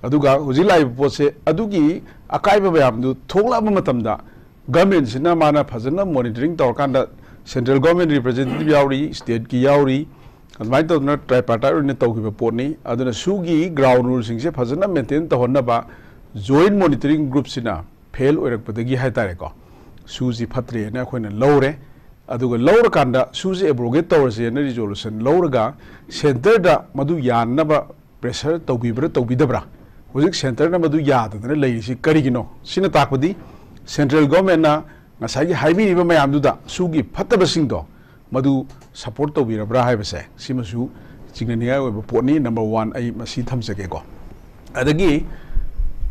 ꯑꯗꯨꯒ ꯍꯧꯖꯤꯛ ꯂꯥꯛꯏꯕ ꯄꯣꯠꯁꯦ, ꯑꯗꯨꯒꯤ ꯑꯀꯥꯏꯕ ꯃꯌꯥꯝꯗꯨ ꯊꯣꯛꯂꯛꯑꯕ ꯃꯇꯝꯗ, ꯒꯚꯔꯟꯃꯦꯟꯁꯤꯅ ꯃꯥꯅ ꯐꯖꯅ ꯃꯣꯅꯤꯇꯔꯤꯡ ꯇꯧꯔꯀꯥꯟꯗ, ꯁꯦꯟꯇ꯭ꯔꯦꯜ ꯒꯣꯚꯔꯟꯃꯦꯟ ꯔꯤꯄ꯭ꯔꯖꯦꯟꯇꯦꯇꯤꯚ ꯌꯥꯎꯔꯤ, ꯁ꯭ꯇꯦꯠꯀꯤ ꯌꯥꯎꯔꯤ, ꯑꯗꯨꯃꯥꯏꯅ ꯇꯧꯗꯅ ꯇ꯭ꯔꯥꯏꯄꯥꯔꯇꯥꯏꯠ ꯑꯣꯏꯅ ꯇꯧꯈꯤꯕ ꯄꯣꯠꯅꯤ꯫ ꯑꯗꯨꯅ ꯁꯨꯒꯤ ꯒ꯭ꯔꯥꯎꯟ ꯔꯨꯜꯁꯤꯡꯁꯦ ꯐꯖꯅ ꯃꯦꯟꯇꯦꯟ ꯇꯧꯍꯟꯅꯕ ꯖꯣꯏꯟ ꯃꯣꯅꯤꯇꯔꯤꯡ ꯒ꯭ꯔꯨꯞꯁꯤꯅ ꯐꯦꯜ ꯑꯣꯏꯔꯛꯄꯗꯒꯤ ꯍꯥꯏꯇꯥꯔꯦꯀꯣ, ꯁꯨꯁꯤ ꯐꯠꯇ꯭ꯔꯦꯅ ꯑꯩꯈꯣꯏꯅ ꯂꯧꯔꯦ꯫ ꯑꯗꯨꯒ ꯂꯧꯔꯀꯥꯟꯗ ꯁꯨꯁꯤ ꯑꯦꯕ꯭ꯔꯣꯒꯦꯠ ꯇꯧꯔꯁꯦꯅ ꯔꯤꯖꯣꯂꯨꯁꯟ ꯂꯧꯔꯒ, ꯁꯦꯟꯇꯔꯗ ꯃꯗꯨ ꯌꯥꯅꯅꯕ ꯄ꯭ꯔꯦꯁꯔ ꯇꯧꯕꯤꯕ꯭ꯔꯥ ꯇꯧꯕꯤꯗꯕ꯭ꯔꯥ? ꯍꯧꯖꯤꯛ ꯁꯦꯟꯇꯔꯅ ꯃꯗꯨ ꯌꯥꯗꯗꯅ ꯂꯩꯔꯤꯁꯤ ꯀꯔꯤꯒꯤꯅꯣ? ꯁꯤꯅ ꯇꯥꯛꯄꯗꯤ ꯁꯦꯟꯇ꯭ꯔꯦꯜ ꯒꯣꯚꯔꯟꯃꯦꯟꯅ ꯉꯁꯥꯏꯒꯤ ꯍꯥꯏꯕꯤꯔꯤꯕ ꯃꯌꯥꯝꯗꯨꯗ ꯁꯨꯒꯤ ꯐꯠꯇꯕꯁꯤꯡꯗꯣ ꯃꯗꯨ ꯁꯄꯣꯔꯠ ꯇꯧꯕꯤꯔꯕ꯭ꯔꯥ ꯍꯥꯏꯕꯁꯦ, ꯁꯤꯃꯁꯨ ꯆꯤꯡꯅꯅꯤꯡꯉꯥꯏ ꯑꯣꯏꯕ ꯄꯣꯠꯅꯤ꯫ ꯅꯝꯕꯔ ꯋꯥꯟ, ꯑꯩ ꯃꯁꯤ ꯊꯝꯖꯒꯦꯀꯣ꯫ ꯑꯗꯒꯤ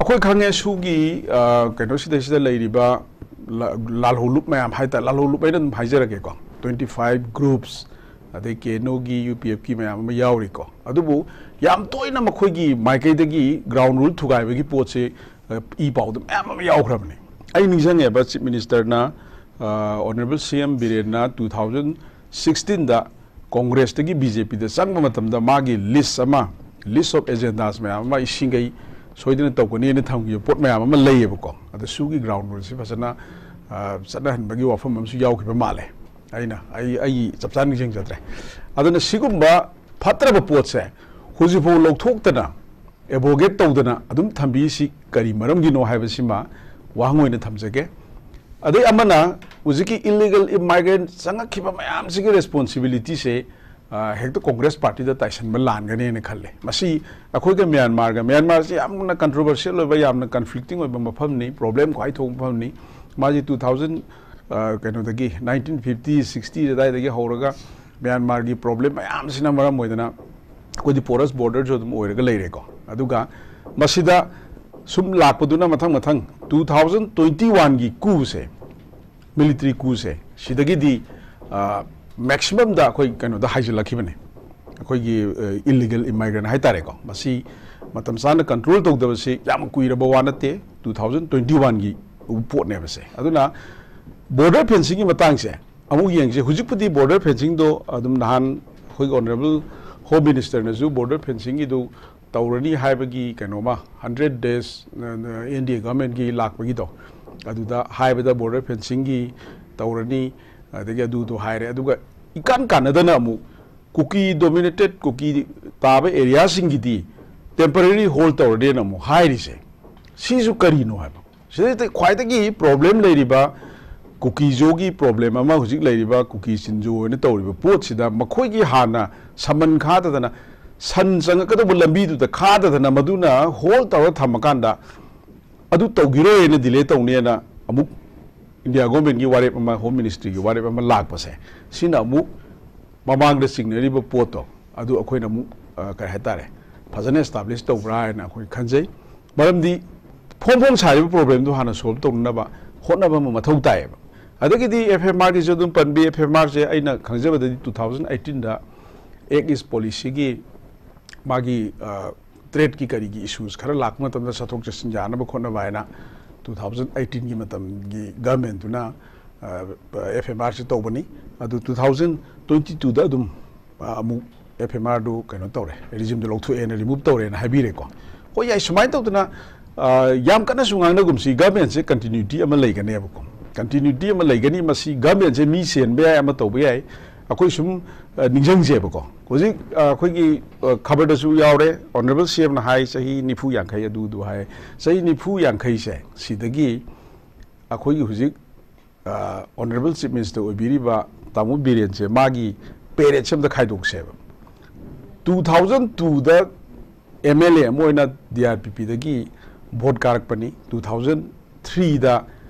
ꯑꯩꯈꯣꯏ ꯈꯪꯉꯦ, ꯁꯨꯒꯤ, ꯑ, ꯀꯩꯅꯣꯁꯤꯗꯩꯁꯤꯗ ꯂꯩꯔꯤꯕ ꯂꯥ-, ꯂꯥꯜꯍꯧꯂꯨꯞ ꯃꯌꯥꯝ ꯍꯥꯏꯇꯥꯔꯦ, ꯂꯥꯜꯍꯧꯂꯨꯞ ꯑꯩꯅ ꯑꯗꯨꯝ ꯍꯥꯏꯖꯔꯒꯦꯀꯣ, twenty five groups, ꯑꯗꯩ ꯀꯦ ꯑꯦꯟ ꯑꯣꯒꯤ, ꯌꯨ ꯄꯤ ꯑꯦꯐꯀꯤ ꯃꯌꯥꯝ ꯑꯃ ꯌꯥꯎꯔꯤꯀꯣ꯫ ꯑꯗꯨꯕꯨ ꯌꯥꯝ ꯇꯣꯏꯅ ꯃꯈꯣꯏꯒꯤ ꯃꯥꯏꯀꯩꯗꯒꯤ ꯒ꯭ꯔꯥꯎꯟ ꯔꯨꯜ ꯊꯨꯒꯥꯏꯕꯒꯤ ꯄꯣꯠꯁꯦ, ꯑ, ꯏ ꯄꯥꯎꯗ ꯃꯌꯥꯝ ꯑꯃ ꯌꯥꯎꯈ꯭ꯔꯕꯅꯤ꯫ ꯑꯩ ꯅꯤꯡꯁꯤꯡꯉꯦꯕ, ꯆꯤꯐ ꯃꯤꯅꯤꯁꯇꯔꯅ, ꯑ, ꯑꯣꯅꯔꯦꯕꯜ ꯁꯤ ꯑꯦꯝ ꯕꯤꯔꯦꯟꯅ two thousand sixteen ꯗ ꯀꯣꯡꯒ꯭ꯔꯦꯁꯇꯒꯤ ꯕꯤ ꯖꯦ ꯄꯤꯗ ꯆꯪꯕ ꯃꯇꯝꯗ ꯃꯥꯒꯤ ꯂꯤꯁ ꯑꯃ, ꯂꯤꯁ ꯑꯣꯐ ꯑꯦꯖꯦꯟꯗꯥꯁ ꯃꯌꯥꯝ ꯑꯃ ꯏꯁꯤꯡꯈꯩ ꯁꯣꯏꯗꯅ ꯇꯧꯒꯅꯤꯅ ꯊꯝꯈꯤꯕ ꯄꯣꯠ ꯃꯌꯥꯝ ꯑꯃ ꯂꯩꯌꯦꯕꯀꯣ꯫ ꯑꯗ ꯁꯤꯒꯤ ꯒ꯭ꯔꯥꯎꯟ ꯔꯨꯜꯁꯤ ꯐꯖꯅ, ꯑ, ꯆꯠꯅꯍꯟꯕꯒꯤ ꯋꯥꯐꯝ ꯑꯃꯁꯨ ꯌꯥꯎꯈꯤꯕ ꯃꯥꯜꯂꯦ꯫ ꯑꯩꯅ, ꯑꯩ, ꯑꯩ ꯆꯞ ꯆꯥꯅ ꯅꯤꯡꯁꯤꯡꯖꯗ꯭ꯔꯦ꯫ ꯑꯗꯨꯅ ꯁꯤꯒꯨꯝꯕ ꯐꯠꯇ꯭ꯔꯕ ꯄꯣꯠꯁꯦ ꯍꯧꯖꯤꯛꯐꯥꯎ ꯂꯧꯊꯣꯛꯇꯅ ꯑꯦꯕ꯭ꯔꯣꯒꯦꯠ ꯇꯧꯗꯅ ꯑꯗꯨꯝ ꯊꯝꯕꯤꯔꯤꯁꯤ ꯀꯔꯤ ꯃꯔꯝꯒꯤꯅꯣ ꯍꯥꯏꯕꯁꯤꯃ ꯋꯥꯍꯪ ꯑꯣꯏꯅ ꯊꯝꯖꯒꯦ꯫ ꯑꯗꯩ ꯑꯃꯅ ꯍꯧꯖꯤꯛꯀꯤ ꯏꯜꯂꯤꯒꯜ ꯏꯃꯥꯏꯒ꯭ꯔꯦꯟꯠ ꯆꯪꯉꯛꯈꯤꯕ ꯃꯌꯥꯝꯁꯤꯒꯤ ꯔꯦꯁꯄꯣꯟꯁꯤꯕꯤꯂꯤꯇꯤꯁꯦ, ꯑ, ꯍꯦꯛꯇ ꯀꯣꯡꯒ꯭ꯔꯦꯁ ꯄꯥꯔꯇꯤꯗ ꯇꯥꯏꯁꯟꯕ ꯂꯥꯟꯒꯅꯦꯅ ꯈꯜꯂꯦ꯫ ꯃꯁꯤ ꯑꯩꯈꯣꯏꯒ ꯃ꯭ꯌꯥꯟꯃꯥꯔꯒ, ꯃ꯭ꯌꯥꯟꯃꯥꯔꯁꯤ ꯌꯥꯝꯅ ꯀꯟꯇ꯭ꯔꯣꯚꯔꯁꯤꯌꯦꯜ ꯑꯣꯏꯕ, ꯌꯥꯝꯅ ꯀꯟꯐ꯭ꯂꯤꯛꯇꯤꯡ ꯑꯣꯏꯕ ꯃꯐꯝꯅꯤ, ꯄ꯭ꯔꯣꯕ꯭ꯂꯦꯝ ꯈ꯭ꯋꯥꯏ ꯊꯣꯛꯄ ꯃꯐꯝꯅꯤ꯫ ꯃꯥꯁꯤ two thousand, ꯑ, ꯀꯩꯅꯣꯗꯒꯤ, nineteen fifty, sixty ꯑꯗꯨꯋꯥꯏꯗꯒꯤ ꯍꯧꯔꯒ ꯃ꯭ꯌꯥꯟꯃꯥꯔꯒꯤ ꯄ꯭ꯔꯣꯕ꯭ꯂꯦꯝ ꯃꯌꯥꯝꯁꯤꯅ ꯃꯔꯝ ꯑꯣꯏꯗꯅ ꯑꯩꯈꯣꯏꯗꯤ ꯄꯣꯔꯁ ꯕꯣꯔꯗꯔꯁꯨ ꯑꯗꯨꯝ ꯑꯣꯏꯔꯒ ꯂꯩꯔꯦꯀꯣ꯫ ꯑꯗꯨꯒ ꯃꯁꯤꯗ ꯁꯨꯝ ꯂꯥꯛꯄꯗꯨꯅ ꯃꯊꯪ ꯃꯊꯪ two thousand twenty oneꯒꯤ ꯀꯨꯁꯦ, ꯃꯤꯂꯤꯇꯔꯤ ꯀꯨꯁꯦ, ꯁꯤꯗꯒꯤꯗꯤ, ꯑ, ꯃꯦꯛꯁꯤꯃꯝꯗ ꯑꯩꯈꯣꯏ ꯀꯩꯅꯣꯗ ꯍꯥꯏꯖꯤꯜꯂꯛꯈꯤꯕꯅꯦ, ꯑꯩꯈꯣꯏꯒꯤ, ꯑ, ꯏꯜꯂꯤꯒꯜ ꯏꯃꯥꯏꯒ꯭ꯔꯦꯟ ꯍꯥꯏꯇꯥꯔꯦꯀꯣ꯫ ꯃꯁꯤ ꯃꯇꯝ ꯆꯥꯅ ꯀꯟꯇ꯭ꯔꯣꯜ ꯇꯧꯗꯕꯁꯤ ꯌꯥꯝ ꯀꯨꯏꯔꯕ ꯋꯥ ꯅꯠꯇꯦ, two thousand twenty oneꯒꯤ ꯄꯣꯠꯅꯦꯕ ꯁꯦ꯫ ꯑꯗꯨꯅ ꯕꯣꯔꯗꯔ ꯐꯦꯟꯁꯤꯡꯒꯤ ꯃꯇꯥꯡꯁꯦ ꯑꯃꯨꯛ ꯌꯦꯡꯁꯤ꯫ ꯍꯧꯖꯤꯛꯄꯨꯗꯤ ꯕꯣꯔꯗꯔ ꯐꯦꯟꯁꯤꯡꯗꯣ ꯑꯗꯨꯝ ꯅꯍꯥꯟ ꯑꯩꯈꯣꯏꯒꯤ ꯑꯣꯅꯔꯦꯕꯜ ꯍꯣꯝ ꯃꯤꯅꯤꯁꯇꯔꯅꯁꯨ ꯕꯣꯔꯗꯔ ꯐꯦꯟꯁꯤꯡꯒꯤꯗꯨ ꯇꯧꯔꯅꯤ ꯍꯥꯏꯕꯒꯤ ꯀꯩꯅꯣꯃ, hundred days, ꯑ, ꯑꯦꯟ ꯗꯤ ꯑꯦ ꯒꯚꯔꯟꯃꯦꯟꯠꯀꯤ ꯂꯥꯛꯄꯒꯤꯗꯣ, ꯑꯗꯨꯗ ꯍꯥꯏꯕꯗ ꯕꯣꯔꯗꯔ ꯐꯦꯟꯁꯤꯡꯒꯤ ꯇꯧꯔꯅꯤ, ꯑꯗꯒꯤ ꯑꯗꯨꯗꯣ ꯍꯥꯏꯔꯦ꯫ ꯑꯗꯨꯒ ꯏꯀꯥꯟ ꯀꯥꯟꯅꯗꯅ ꯑꯃꯨꯛ ꯀꯨꯀꯤ ꯗꯣꯃꯤꯅꯦꯇꯦꯠ, ꯀꯨꯀꯤ ꯇꯥꯕ ꯑꯦꯔꯤꯌꯥꯁꯤꯡꯒꯤꯗꯤ ꯇꯦꯝꯄꯔꯦꯔꯤ ꯍꯣꯜ ꯇꯧꯔꯅꯤꯅ ꯑꯃꯨꯛ ꯍꯥꯏꯔꯤꯁꯦ, ꯁꯤꯁꯨ ꯀꯔꯤꯅꯣ ꯍꯥꯏꯕ? ꯁꯤꯗꯩꯗ ꯈ꯭ꯋꯥꯏꯗꯒꯤ ꯄ꯭ꯔꯣꯕ꯭ꯂꯦꯝ ꯂꯩꯔꯤꯕ, ꯀꯨꯀꯤꯖꯣꯒꯤ ꯄ꯭ꯔꯣꯕ꯭ꯂꯦꯝ ꯑꯃ ꯍꯧꯖꯤꯛ ꯂꯩꯔꯤꯕ, ꯀꯨꯀꯤ ꯆꯤꯟꯖꯣ ꯑꯣꯏꯅ ꯇꯧꯔꯤꯕ ꯄꯣꯠꯁꯤꯗ ꯃꯈꯣꯏꯒꯤ ꯍꯥꯟꯅ ꯁꯃꯟ ꯈꯥꯗꯗꯅ, ꯁꯟ ꯆꯪꯉꯛꯀꯗꯧꯕ ꯂꯝꯕꯤꯗꯨꯗ ꯈꯥꯗꯗꯅ, ꯃꯗꯨꯅ ꯍꯣꯜ ꯇꯧꯔ ꯊꯝꯃꯀꯥꯟꯗ ꯑꯗꯨ ꯇꯧꯈꯤꯔꯣꯏꯅ, ꯗꯤꯂꯦ ꯇꯧꯅꯦꯅ ꯑꯃꯨꯛ ꯏꯟꯗꯤꯌꯥ ꯒꯣꯔꯃꯦꯟꯒꯤ ꯋꯥꯔꯦꯞ ꯑꯃ, ꯍꯣꯝ ꯃꯤꯅꯤꯁꯇ꯭ꯔꯤꯒꯤ ꯋꯥꯔꯦꯞ ꯑꯃ ꯂꯥꯛꯄꯁꯦ, ꯁꯤꯅ ꯑꯃꯨꯛ ꯃꯃꯥꯡꯗ ꯆꯤꯡꯅꯔꯤꯕ ꯄꯣꯠꯇꯣ ꯑꯗꯨ ꯑꯩꯈꯣꯏꯅ ꯑꯃꯨꯛ, ꯑ, ꯀꯔꯤ ꯍꯥꯏꯇꯥꯔꯦ, ꯐꯖꯅ ꯑꯦꯁꯇꯥꯕ꯭ꯂꯤꯁ ꯇꯧꯕ꯭ꯔꯥ ꯍꯥꯏꯅ ꯑꯩꯈꯣꯏ ꯈꯟꯖꯩ꯫ ꯃꯔꯝꯗꯤ ꯐꯣꯡ ꯐꯣꯡ ꯁꯥꯔꯤꯕ ꯄ꯭ꯔꯣꯕ꯭ꯂꯦꯝꯗꯨ ꯍꯥꯟꯅ ꯁꯣꯜꯕ ꯇꯧꯅꯅꯕ ꯍꯣꯠꯅꯕ ꯑꯃ ꯃꯊꯧ ꯇꯥꯏꯌꯦꯕ꯫ ꯑꯗꯒꯤꯗꯤ ꯑꯦꯐ ꯑꯦꯝ ꯑꯥꯔꯒꯤꯁꯨ ꯑꯗꯨꯝ ꯄꯟꯕꯤ꯫ ꯑꯦꯐ ꯑꯦꯝ ꯑꯥꯔꯁꯦ ꯑꯩꯅ ꯈꯪꯖꯕꯗꯗꯤ two thousand eighteenꯗ Act East Policyꯒꯤ ꯃꯥꯒꯤ, ꯑ, ꯇ꯭ꯔꯦꯗꯀꯤ ꯀꯔꯤꯒꯤ ꯏꯁꯨꯁ ꯈꯔ ꯂꯥꯛꯄ ꯃꯇꯝꯗ ꯆꯠꯊꯣꯛ ꯆꯠꯁꯤꯟ ꯌꯥꯅꯕ ꯈꯣꯠꯅꯕ ꯍꯥꯏꯅ two thousand eighteenꯒꯤ ꯃꯇꯝꯒꯤ ꯒꯚꯔꯟꯃꯦꯟꯠꯇꯨꯅ ꯑꯦꯐ ꯑꯦꯝ ꯑꯥꯔꯁꯤ ꯇꯧꯕꯅꯤ꯫ ꯑꯗꯨ ꯇꯨ ꯊꯥꯎꯖꯟ ꯇ꯭ꯋꯦꯟꯇꯤ ꯇꯨꯗ ꯑꯗꯨꯝ ꯑ, ꯑꯃꯨꯛ ꯑꯦꯐ ꯑꯦꯝ ꯑꯥꯔꯗꯨ ꯀꯩꯅꯣ ꯇꯧꯔꯦ, ꯔꯤꯖꯤꯝꯗꯨ ꯂꯧꯊꯣꯛꯑꯦꯅ, ꯔꯤꯃꯨꯚ ꯇꯧꯔꯦꯅ ꯍꯥꯏꯕꯤꯔꯦꯀꯣ꯫ ꯍꯣꯏ, ꯌꯥꯏ, ꯁꯨꯃꯥꯏꯅ ꯇꯧꯗꯅ ꯑ, ꯌꯥꯝ ꯀꯟꯅꯁꯨ ꯉꯥꯡꯅꯒꯨꯝꯁꯤ꯫ ꯒꯚꯔꯟꯃꯦꯟꯁꯦ ꯀꯟꯇꯤꯅ꯭ꯌꯨꯇꯤ ꯑꯃ ꯂꯩꯒꯅꯦꯕꯀꯣ꯫ ꯀꯟꯇꯤꯅ꯭ꯌꯨꯇꯤ ꯑꯃ ꯂꯩꯒꯅꯤ꯫ ꯃꯁꯤ ꯒꯚꯔꯟꯃꯦꯟꯁꯦ ꯃꯤ ꯁꯦꯟꯕ ꯌꯥꯏ, ꯑꯃ ꯇꯧꯕ ꯌꯥꯏ꯫ ꯑꯩꯈꯣꯏ ꯁꯨꯝ ꯑ, ꯅꯤꯡꯁꯤꯡꯁꯦꯕꯀꯣ꯫ ꯍꯧꯖꯤꯛ ꯑ, ꯑꯩꯈꯣꯏꯒꯤ ꯑ, ꯈꯕꯔꯗꯁꯨ ꯌꯥꯎꯔꯦ, ꯑꯣꯅꯔꯦꯕꯜ ꯁꯤ ꯑꯦꯝꯅ ꯍꯥꯏ, ꯆꯍꯤ ꯅꯤꯐꯨ ꯌꯥꯡꯈꯩ ꯑꯗꯨꯗꯨ ꯍꯥꯏ꯫ ꯆꯍꯤ ꯅꯤꯐꯨ ꯌꯥꯡꯈꯩꯁꯦ ꯁꯤꯗꯒꯤ ꯑꯩꯈꯣꯏꯒꯤ ꯍꯧꯖꯤꯛ ꯑ, ꯑꯣꯅꯔꯦꯕꯜ ꯆꯤꯐ ꯃꯤꯅꯤꯁꯇꯔ ꯑꯣꯏꯕꯤꯔꯤꯕ ꯇꯥꯃꯣ ꯕꯤꯔꯦꯟꯁꯦ, ꯃꯥꯒꯤ ꯄꯦꯔꯦꯠꯁꯦ ꯑꯝꯇ ꯈꯥꯏꯗꯣꯛꯁꯦꯕ꯫ ꯇꯨ ꯊꯥꯎꯖꯟ ꯇꯨꯗ ꯑꯦꯝ ꯑꯦꯜ ꯑꯦ ꯑꯃ ꯑꯣꯏꯅ ꯗꯤ ꯑꯥꯔ ꯄꯤ ꯄꯤꯗꯒꯤ ꯚꯣꯠ ꯀꯥꯔꯛꯄꯅꯤ꯫ ꯇꯨ ꯊꯥꯎꯖꯟ ꯊ꯭ꯔꯤꯗ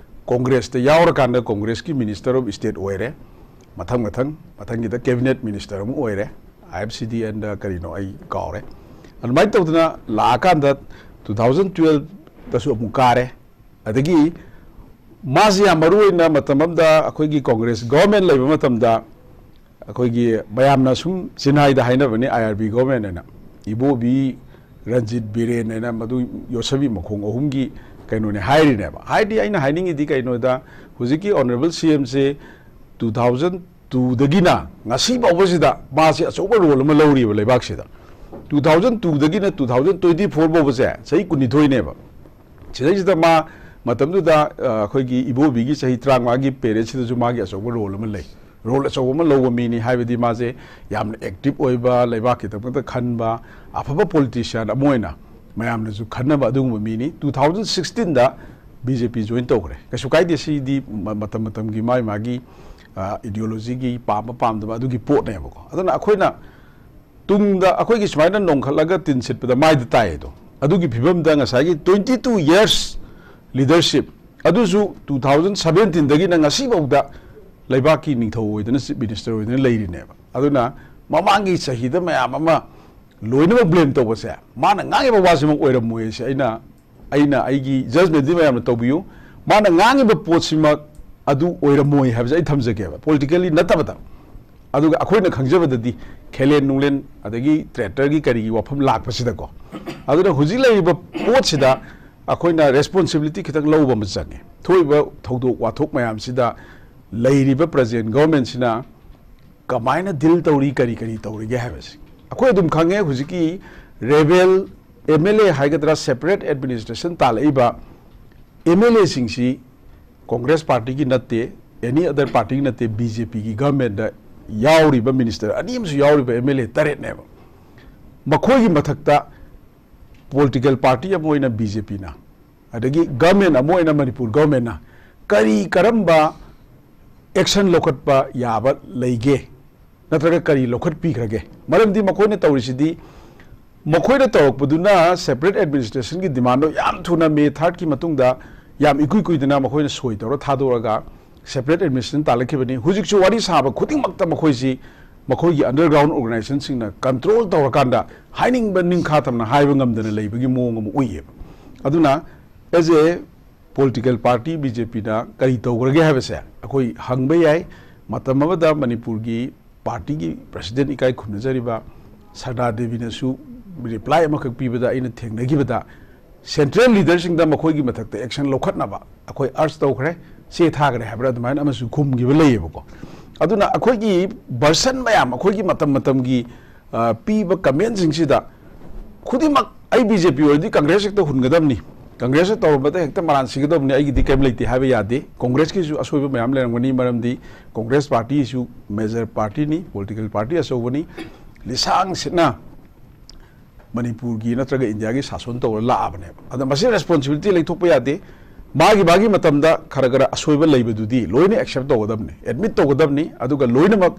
ꯀꯣꯡꯒ꯭ꯔꯦꯁꯇ ꯌꯥꯎꯔꯀꯥꯟꯗ ꯀꯣꯡꯒ꯭ꯔꯦꯁꯀꯤ ꯃꯤꯅꯤꯁꯇꯔ ꯑꯣꯐ ꯏꯁꯇꯦꯠ ꯑꯣꯏꯔꯦ꯫ ꯃꯊꯪ ꯃꯊꯪ ꯃꯊꯪꯒꯤꯗ ꯀꯦꯕꯤꯅꯦꯠ ꯃꯤꯅꯤꯁꯇꯔ ꯑꯃ ꯑꯣꯏꯔꯦ, ꯑꯥꯏ ꯑꯦꯐ ꯁꯤ ꯗꯤ ꯑꯦꯟꯗ ꯀꯔꯤꯅꯣ ꯑꯩ ꯀꯥꯎꯔꯦ꯫ ꯑꯗꯨꯃꯥꯏꯅ ꯇꯧꯗꯅ ꯂꯥꯛꯑꯀꯥꯟꯗ ꯇꯨ ꯊꯥꯎꯖꯟ ꯇꯨꯋꯦꯜꯐꯇꯁꯨ ꯑꯃꯨꯛ ꯀꯥꯔꯦ꯫ ꯑꯗꯒꯤ ꯃꯥꯁꯤ ꯌꯥꯝ ꯃꯔꯨ ꯑꯣꯏꯅ ꯃꯇꯝ ꯑꯃꯗ ꯑꯩꯈꯣꯏꯒꯤ ꯀꯣꯡꯒ꯭ꯔꯦꯁ ꯒꯣꯚꯔꯟꯃꯦꯟ ꯂꯩꯕ ꯃꯇꯝꯗ ꯑꯩꯈꯣꯏꯒꯤ ꯃꯌꯥꯝꯅ ꯁꯨꯝ ꯆꯤꯟꯍꯥꯏꯗ ꯍꯥꯏꯅꯕꯅꯤ, ꯑꯥꯏ ꯑꯥꯔ ꯕꯤ ꯒꯣꯚꯔꯟꯃꯦꯟ ꯍꯥꯏꯅ, ꯏꯕꯣꯕꯤ ꯔꯟꯖꯤꯠ ꯕꯤꯔꯦꯟ ꯍꯥꯏꯅ ꯃꯗꯨ ꯌꯣꯠꯁꯕꯤ ꯃꯈꯣꯡ ꯑꯍꯨꯝꯒꯤ ꯀꯩꯅꯣꯅꯦ ꯍꯥꯏꯔꯤꯅꯦꯕ꯫ ꯍꯥꯏꯗꯤ ꯑꯩꯅ ꯍꯥꯏꯅꯤꯡꯉꯤꯗꯤ ꯀꯩꯅꯣꯗ, ꯍꯧꯖꯤꯛꯀꯤ ꯑꯣꯅꯔꯦꯕꯜ ꯁꯤ ꯑꯦꯝꯁꯦ ꯇꯨ ꯊꯥꯎꯖꯟ ꯇꯨꯗꯒꯤꯅ ꯉꯁꯤ ꯐꯥꯎꯕꯁꯤꯗ ꯃꯥꯁꯤ ꯑꯆꯧꯕ ꯔꯣꯜ ꯑꯃ ꯂꯧꯔꯤꯕ ꯂꯩꯕꯥꯛꯁꯤꯗ꯫ ꯇꯨ ꯊꯥꯎꯖꯟ ꯇꯨꯗꯒꯤꯅ ꯇꯨ ꯊꯥꯎꯖꯟ ꯇ꯭ꯋꯦꯟꯇꯤ ꯐꯣꯔ ꯐꯥꯎꯕꯁꯦ ꯆꯍꯤ ꯀꯨꯟꯅꯤꯊꯣꯏꯅꯦꯕ꯫ ꯁꯤꯗꯩꯁꯤꯗ ꯃꯥ ꯃꯇꯝꯗꯨꯗ ꯑ, ꯑꯩꯈꯣꯏꯒꯤ ꯏꯕꯣꯕꯤꯒꯤ ꯆꯍꯤ ꯇꯔꯥꯃꯉꯥꯒꯤ ꯄꯦꯔꯦꯠꯁꯤꯗꯁꯨ ꯃꯥꯒꯤ ꯑꯆꯧꯕ ꯔꯣꯜ ꯑꯃ ꯂꯩ꯫ ꯔꯣꯜ ꯑꯆꯧꯕ ꯑꯃ ꯂꯧꯕ ꯃꯤꯅꯤ, ꯍꯥꯏꯕꯗꯤ ꯃꯥꯁꯦ ꯌꯥꯝꯅ ꯑꯦꯛꯇꯤꯚ ꯑꯣꯏꯕ, ꯂꯩꯕꯥꯛꯀꯤꯗꯃꯛꯇ ꯈꯟꯕ, ꯑꯐꯕ ꯄꯣꯂꯤꯇꯤꯁꯤꯌꯥꯟ ꯑꯃ ꯑꯣꯏꯅ ꯃꯌꯥꯝꯅꯁꯨ ꯈꯟꯅꯕ ꯑꯗꯨꯒꯨꯝꯕ ꯃꯤꯅꯤ꯫ ꯇꯨ ꯊꯥꯎꯖꯟ ꯁꯤꯛꯁꯇꯤꯟꯗ ꯕꯤ ꯖꯦ ꯄꯤ ꯖꯣꯏꯟ ꯇꯧꯈ꯭ꯔꯦ꯫ ꯀꯩꯁꯨ ꯀꯥꯏꯗꯦ, ꯁꯤꯗꯤ ꯃ-, ꯃꯇꯝ ꯃꯇꯝꯒꯤ ꯃꯥꯒꯤ ꯃꯥꯒꯤ ꯑ, ꯏꯗꯤꯑꯣꯂꯣꯖꯤꯒꯤ ꯄꯥꯝꯕ ꯄꯥꯝꯗꯕ ꯑꯗꯨꯒꯤ ꯄꯣꯠꯅꯦꯕꯀꯣ꯫ ꯑꯗꯨꯅ ꯑꯩꯈꯣꯏꯅ ꯇꯨꯡꯗ ꯑꯩꯈꯣꯏꯒꯤ ꯁꯨꯃꯥꯏꯅ ꯅꯣꯡꯈꯠꯂꯒ ꯇꯤꯟ ꯁꯤꯠꯄꯗ ꯃꯥꯏꯗ ꯇꯥꯏ ꯑꯗꯣ, ꯑꯗꯨꯒꯤ ꯐꯤꯕꯝꯗ ꯉꯁꯥꯏꯒꯤ twenty two years leadership, ꯑꯗꯨꯁꯨ two thousand seventeenꯗꯒꯤꯅ ꯉꯁꯤꯐꯥꯎꯗ ꯂꯩꯕꯥꯛꯀꯤ ꯅꯤꯡꯊꯧ ꯑꯣꯏꯗꯅ, ꯆꯤꯐ ꯃꯤꯅꯤꯁꯇꯔ ꯑꯣꯏꯗꯅ ꯂꯩꯔꯤꯅꯦꯕ꯫ ꯑꯗꯨꯅ ꯃꯃꯥꯡꯒꯤ ꯆꯍꯤꯗ ꯃꯌꯥꯝ ꯑꯃ ꯂꯣꯏꯅꯃꯛ ꯕ꯭ꯂꯦꯝ ꯇꯧꯕꯁꯦ, ꯃꯥꯅ ꯉꯥꯡꯉꯤꯕ ꯋꯥꯁꯤꯃꯛ ꯑꯣꯏꯔꯝꯃꯣꯏ ꯁꯤ ꯑꯩꯅ, ꯑꯩꯅ ꯑꯩꯒꯤ ꯖꯖꯃꯦꯟꯗꯤ ꯃꯌꯥꯝꯅ ꯇꯧꯕꯤꯌꯨ꯫ ꯃꯥꯅ ꯉꯥꯡꯉꯤꯕ ꯄꯣꯠꯁꯤꯃꯛ ꯑꯗꯨ ꯑꯣꯏꯔꯝꯃꯣꯏ ꯍꯥꯏꯕꯁꯦ ꯑꯩ ꯊꯝꯖꯒꯦꯕ, ꯄꯣꯂꯤꯇꯤꯀꯦꯜꯂꯤ ꯅꯠꯇꯕꯗ꯫ ꯑꯗꯨꯒ ꯑꯩꯈꯣꯏꯅ ꯈꯪꯖꯕꯗꯗꯤ ꯈꯦꯂꯦꯟ ꯅꯨꯡꯂꯦꯟ ꯑꯗꯒꯤ ꯇ꯭ꯔꯦꯇꯔꯒꯤ ꯀꯔꯤꯒꯤ ꯋꯥꯐꯝ ꯂꯥꯛꯄꯁꯤꯗꯀꯣ꯫ ꯑꯗꯨꯅ ꯍꯧꯖꯤꯛ ꯂꯩꯔꯤꯕ ꯄꯣꯠꯁꯤꯗ ꯑꯩꯈꯣꯏꯅ ꯔꯦꯁꯄꯣꯟꯁꯤꯕꯤꯂꯤꯇꯤ ꯈꯤꯇꯪ ꯂꯧꯕ ꯑꯃ ꯆꯪꯉꯦ꯫ ꯊꯣꯛꯏꯕ ꯊꯧꯗꯣꯛ ꯋꯥꯊꯣꯛ ꯃꯌꯥꯝꯁꯤꯗ ꯂꯩꯔꯤꯕ present government ꯁꯤꯅ ꯀꯃꯥꯏꯅ deal ꯇꯧꯔꯤ, ꯀꯔꯤ ꯀꯔꯤ ꯇꯧꯔꯤꯒꯦ ꯍꯥꯏꯕꯁꯤ꯫ ꯑꯩꯈꯣꯏ ꯑꯗꯨꯝ ꯈꯪꯉꯦ, ꯍꯧꯖꯤꯛꯀꯤ rebel M L A ꯍꯥꯏꯒꯗ꯭ꯔꯥ, separate administration ꯇꯥꯜꯂꯛꯏꯕ M L A ꯁꯤꯡꯁꯤ Congress party ꯒꯤ ꯅꯠꯇꯦ, any other party ꯒꯤ ꯅꯠꯇꯦ, B J P ꯒꯤ government ꯇ ꯌꯥꯎꯔꯤꯕ minister ꯑꯅꯤ ꯑꯃꯁꯨ ꯌꯥꯎꯔꯤꯕ M L A ꯇꯔꯦꯠꯅꯦꯕ꯫ ꯃꯈꯣꯏꯒꯤ ꯃꯊꯛꯇ political party ꯑꯃ ꯑꯣꯏꯅ B J P ꯅ, ꯑꯗꯒꯤ government ꯑꯃ ꯑꯣꯏꯅ ꯃꯅꯤꯄꯨꯔ government ꯅ ꯀꯔꯤ ꯀꯔꯝꯕ action ꯂꯧꯈꯠꯄ ꯌꯥꯕ ꯂꯩꯒꯦ, ꯅꯠꯇ꯭ꯔꯒ ꯀꯔꯤ ꯂꯧꯈꯠꯄꯤꯈ꯭ꯔꯒꯦ? ꯃꯔꯝꯗꯤ ꯃꯈꯣꯏꯅ ꯇꯧꯔꯤꯁꯤꯗꯤ, ꯃꯈꯣꯏꯅ ꯇꯧꯔꯛꯄꯗꯨꯅ separate administration ꯒꯤ demand ꯗꯣ ꯌꯥꯝ ꯊꯨꯅ May third ꯀꯤ ꯃꯇꯨꯡꯗ ꯌꯥꯝ ꯏꯀꯨꯏ ꯀꯨꯏꯗꯅ ꯃꯈꯣꯏꯅ ꯁꯣꯏ ꯇꯧꯔ ꯊꯥꯗꯣꯛꯑꯒ separate administration ꯇꯥꯜꯂꯛꯈꯤꯕꯅꯤ꯫ ꯍꯧꯖꯤꯛꯁꯨ ꯋꯥꯔꯤ ꯁꯥꯕ ꯈꯨꯗꯤꯡꯃꯛꯇ ꯃꯈꯣꯏꯁꯤ ꯃꯈꯣꯏꯒꯤ underground organization ꯁꯤꯡꯅ control ꯇꯧꯔꯀꯥꯟꯗ ꯍꯥꯏꯅꯤꯡꯕ ꯅꯤꯡꯈꯥ ꯇꯝꯅ ꯍꯥꯏꯕ ꯉꯝꯗꯅ ꯂꯩꯕꯒꯤ ꯃꯑꯣꯡ ꯑꯃ ꯎꯏꯌꯦꯕ꯫ ꯑꯗꯨꯅ as a political party B J P ꯅ ꯀꯔꯤ ꯇꯧꯈ꯭ꯔꯒꯦ ꯍꯥꯏꯕꯁꯦ ꯑꯩꯈꯣꯏ ꯍꯪꯕ ꯌꯥꯏ꯫ ꯃꯇꯝ ꯑꯃꯗ ꯃꯅꯤꯄꯨꯔꯒꯤ party ꯒꯤ president ꯏꯀꯥꯏ ꯈꯨꯝꯅꯖꯔꯤꯕ ꯁꯔꯗꯥ ꯗꯦꯕꯤꯅꯁꯨ reply ꯑꯃꯈꯛ ꯄꯤꯕꯗ ꯑꯩꯅ ꯊꯦꯡꯅꯈꯤꯕꯗ, central leader ꯁꯤꯡꯗ ꯃꯈꯣꯏꯒꯤ ꯃꯊꯛꯇ action ꯂꯧꯈꯠꯅꯕ ꯑꯩꯈꯣꯏ urge ꯇꯧꯈ꯭ꯔꯦ, ꯆꯦ ꯊꯥꯈ꯭ꯔꯦ ꯍꯥꯏꯕ꯭ꯔꯥ, ꯑꯗꯨꯃꯥꯏꯅ ꯑꯃꯁꯨ ꯈꯨꯝꯈꯤꯕ ꯂꯩꯌꯦꯕꯀꯣ꯫ ꯑꯗꯨꯅ ꯑꯩꯈꯣꯏꯒꯤ version ꯃꯌꯥꯝ, ꯑꯩꯈꯣꯏꯒꯤ ꯃꯇꯝ ꯃꯇꯝꯒꯤ, ꯑ, ꯄꯤꯕ comment ꯁꯤꯡꯁꯤꯗ ꯈꯨꯗꯤꯡꯃꯛ ꯑꯩ B J P ꯑꯣꯏꯔꯗꯤ Congress ꯍꯦꯛꯇ ꯍꯨꯟꯒꯗꯕꯅꯤ, Congress ꯇꯧꯔꯝꯕꯗ ꯍꯦꯛꯇ ꯃꯔꯥꯟ ꯁꯤꯒꯗꯕꯅꯤ, ꯑꯩꯒꯤꯗꯤ ꯀꯔꯤꯝ ꯂꯩꯇꯦ ꯍꯥꯏꯕ ꯌꯥꯗꯦ꯫ Congress ꯀꯤꯁꯨ ꯑꯁꯣꯏꯕ ꯃꯌꯥꯝ ꯂꯩꯔꯝꯒꯅꯤ, ꯃꯔꯝꯗꯤ Congress party ꯁꯨ major party ꯅꯤ, political party ꯑꯆꯧꯕꯅꯤ, ꯂꯤꯁꯥꯡ ꯁꯤꯠꯅ ꯃꯅꯤꯄꯨꯔꯒꯤ ꯅꯠꯇ꯭ꯔꯒ ꯏꯟꯗꯤꯌꯥꯒꯤ ꯁꯥꯁꯣꯟ ꯇꯧꯔ ꯂꯥꯛꯑꯕꯅꯦꯕ꯫ ꯑꯗ ꯃꯁꯤ responsibility ꯂꯩꯊꯣꯛꯄ ꯌꯥꯗꯦ꯫ ꯃꯥꯒꯤ ꯃꯥꯒꯤ ꯃꯇꯝꯗ ꯈꯔ ꯈꯔ ꯑꯁꯣꯏꯕ ꯂꯩꯕꯗꯨꯗꯤ ꯂꯣꯏꯅ accept ꯇꯧꯒꯗꯕꯅꯤ, admit ꯇꯧꯒꯗꯕꯅꯤ, ꯑꯗꯨꯒ ꯂꯣꯏꯅꯃꯛ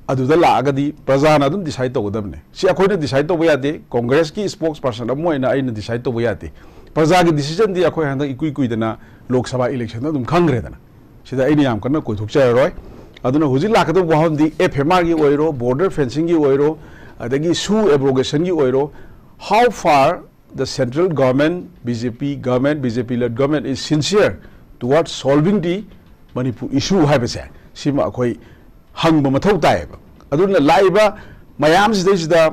ꯑꯗꯨꯗ ꯂꯥꯛꯑꯒꯗꯤ ꯄ꯭ꯔꯖꯥꯅ ꯑꯗꯨꯝ decide ꯇꯧꯒꯗꯕꯅꯤ꯫ ꯁꯤ ꯑꯩꯈꯣꯏꯅ decide ꯇꯧꯕ ꯌꯥꯗꯦ, Congress ꯀꯤ spokesperson ꯑꯃ ꯑꯣꯏꯅ ꯑꯩꯅ decide ꯇꯧꯕ ꯌꯥꯗꯦ꯫ ꯄ꯭ꯔꯖꯥꯒꯤ decision ꯗꯤ ꯑꯩꯈꯣꯏ ꯍꯟꯗꯛ ꯏꯀꯨꯏ ꯀꯨꯏꯗꯅ Lok Sabha election ꯗ ꯑꯗꯨꯝ ꯈꯪꯈ꯭ꯔꯦꯗꯅ꯫ ꯁꯤꯗ ꯑꯩꯅ ꯌꯥꯝ ꯀꯟꯅ ꯀꯣꯏꯊꯣꯛꯆꯔꯔꯣꯏ꯫ ꯑꯗꯨꯅ ꯍꯧꯖꯤꯛ ꯂꯥꯛꯀꯗꯧꯕ ꯋꯥꯐꯝꯗꯤ F M R ꯒꯤ ꯑꯣꯏꯔꯣ, border fencing ꯒꯤ ꯑꯣꯏꯔꯣ, ꯑꯗꯒꯤ SoO abrogation ꯒꯤ ꯑꯣꯏꯔꯣ, how far the central government, B J P government, B J P led government is sincere towards solving the Manipur issue ꯍꯥꯏꯕꯁꯦ, ꯁꯤꯃ ꯑꯩꯈꯣꯏ ꯍꯪꯕ ꯃꯊꯧ ꯇꯥꯏꯌꯦꯕ꯫ ꯑꯗꯨꯅ ꯂꯥꯛꯏꯕ ꯃꯌꯥꯝꯁꯤꯗꯩꯁꯤꯗ,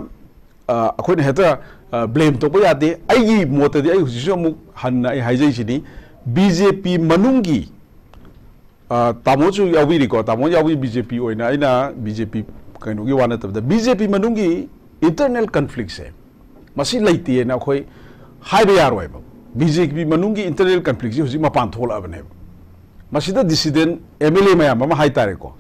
ꯑ, ꯑꯩꯈꯣꯏꯅ ꯍꯦꯛꯇ, ꯑ, blame ꯇꯧꯕ ꯌꯥꯗꯦ꯫ ꯑꯩꯒꯤ ꯃꯣꯠꯇꯗꯤ, ꯑꯩ ꯍꯧꯖꯤꯛꯁꯨ ꯑꯃꯨꯛ ꯍꯟꯅ ꯑꯩ ꯍꯥꯏꯖꯩꯁꯤꯅꯤ, B J P ꯃꯅꯨꯡꯒꯤ ꯑ, ꯇꯥꯃꯣꯁꯨ ꯌꯥꯎꯕꯤꯔꯤꯀꯣ꯫ ꯇꯥꯃꯣ ꯌꯥꯎꯕꯤ ꯕꯤ ꯖꯦ ꯄꯤ ꯑꯣꯏꯅ, ꯑꯩꯅ ꯕꯤ ꯖꯦ ꯄꯤ ꯀꯩꯅꯣꯒꯤ ꯋꯥ ꯅꯠꯇꯕꯗ, ꯕꯤ ꯖꯦ ꯄꯤ ꯃꯅꯨꯡꯒꯤ internal conflictꯁꯦ ꯃꯁꯤ ꯂꯩꯇꯦꯅ ꯑꯩꯈꯣꯏ ꯍꯥꯏꯕ ꯌꯥꯔꯣꯏꯕ꯫ ꯕꯤ ꯖꯦ ꯄꯤ ꯃꯅꯨꯡꯒꯤ internal conflictꯁꯤ ꯍꯧꯖꯤꯛ ꯃꯄꯥꯟ ꯊꯣꯛꯂꯛꯑꯕꯅꯦꯕ꯫ ꯃꯁꯤꯗ dissident M L A ꯃꯌꯥꯝ ꯑꯃ ꯍꯥꯏꯇꯥꯔꯦꯀꯣ,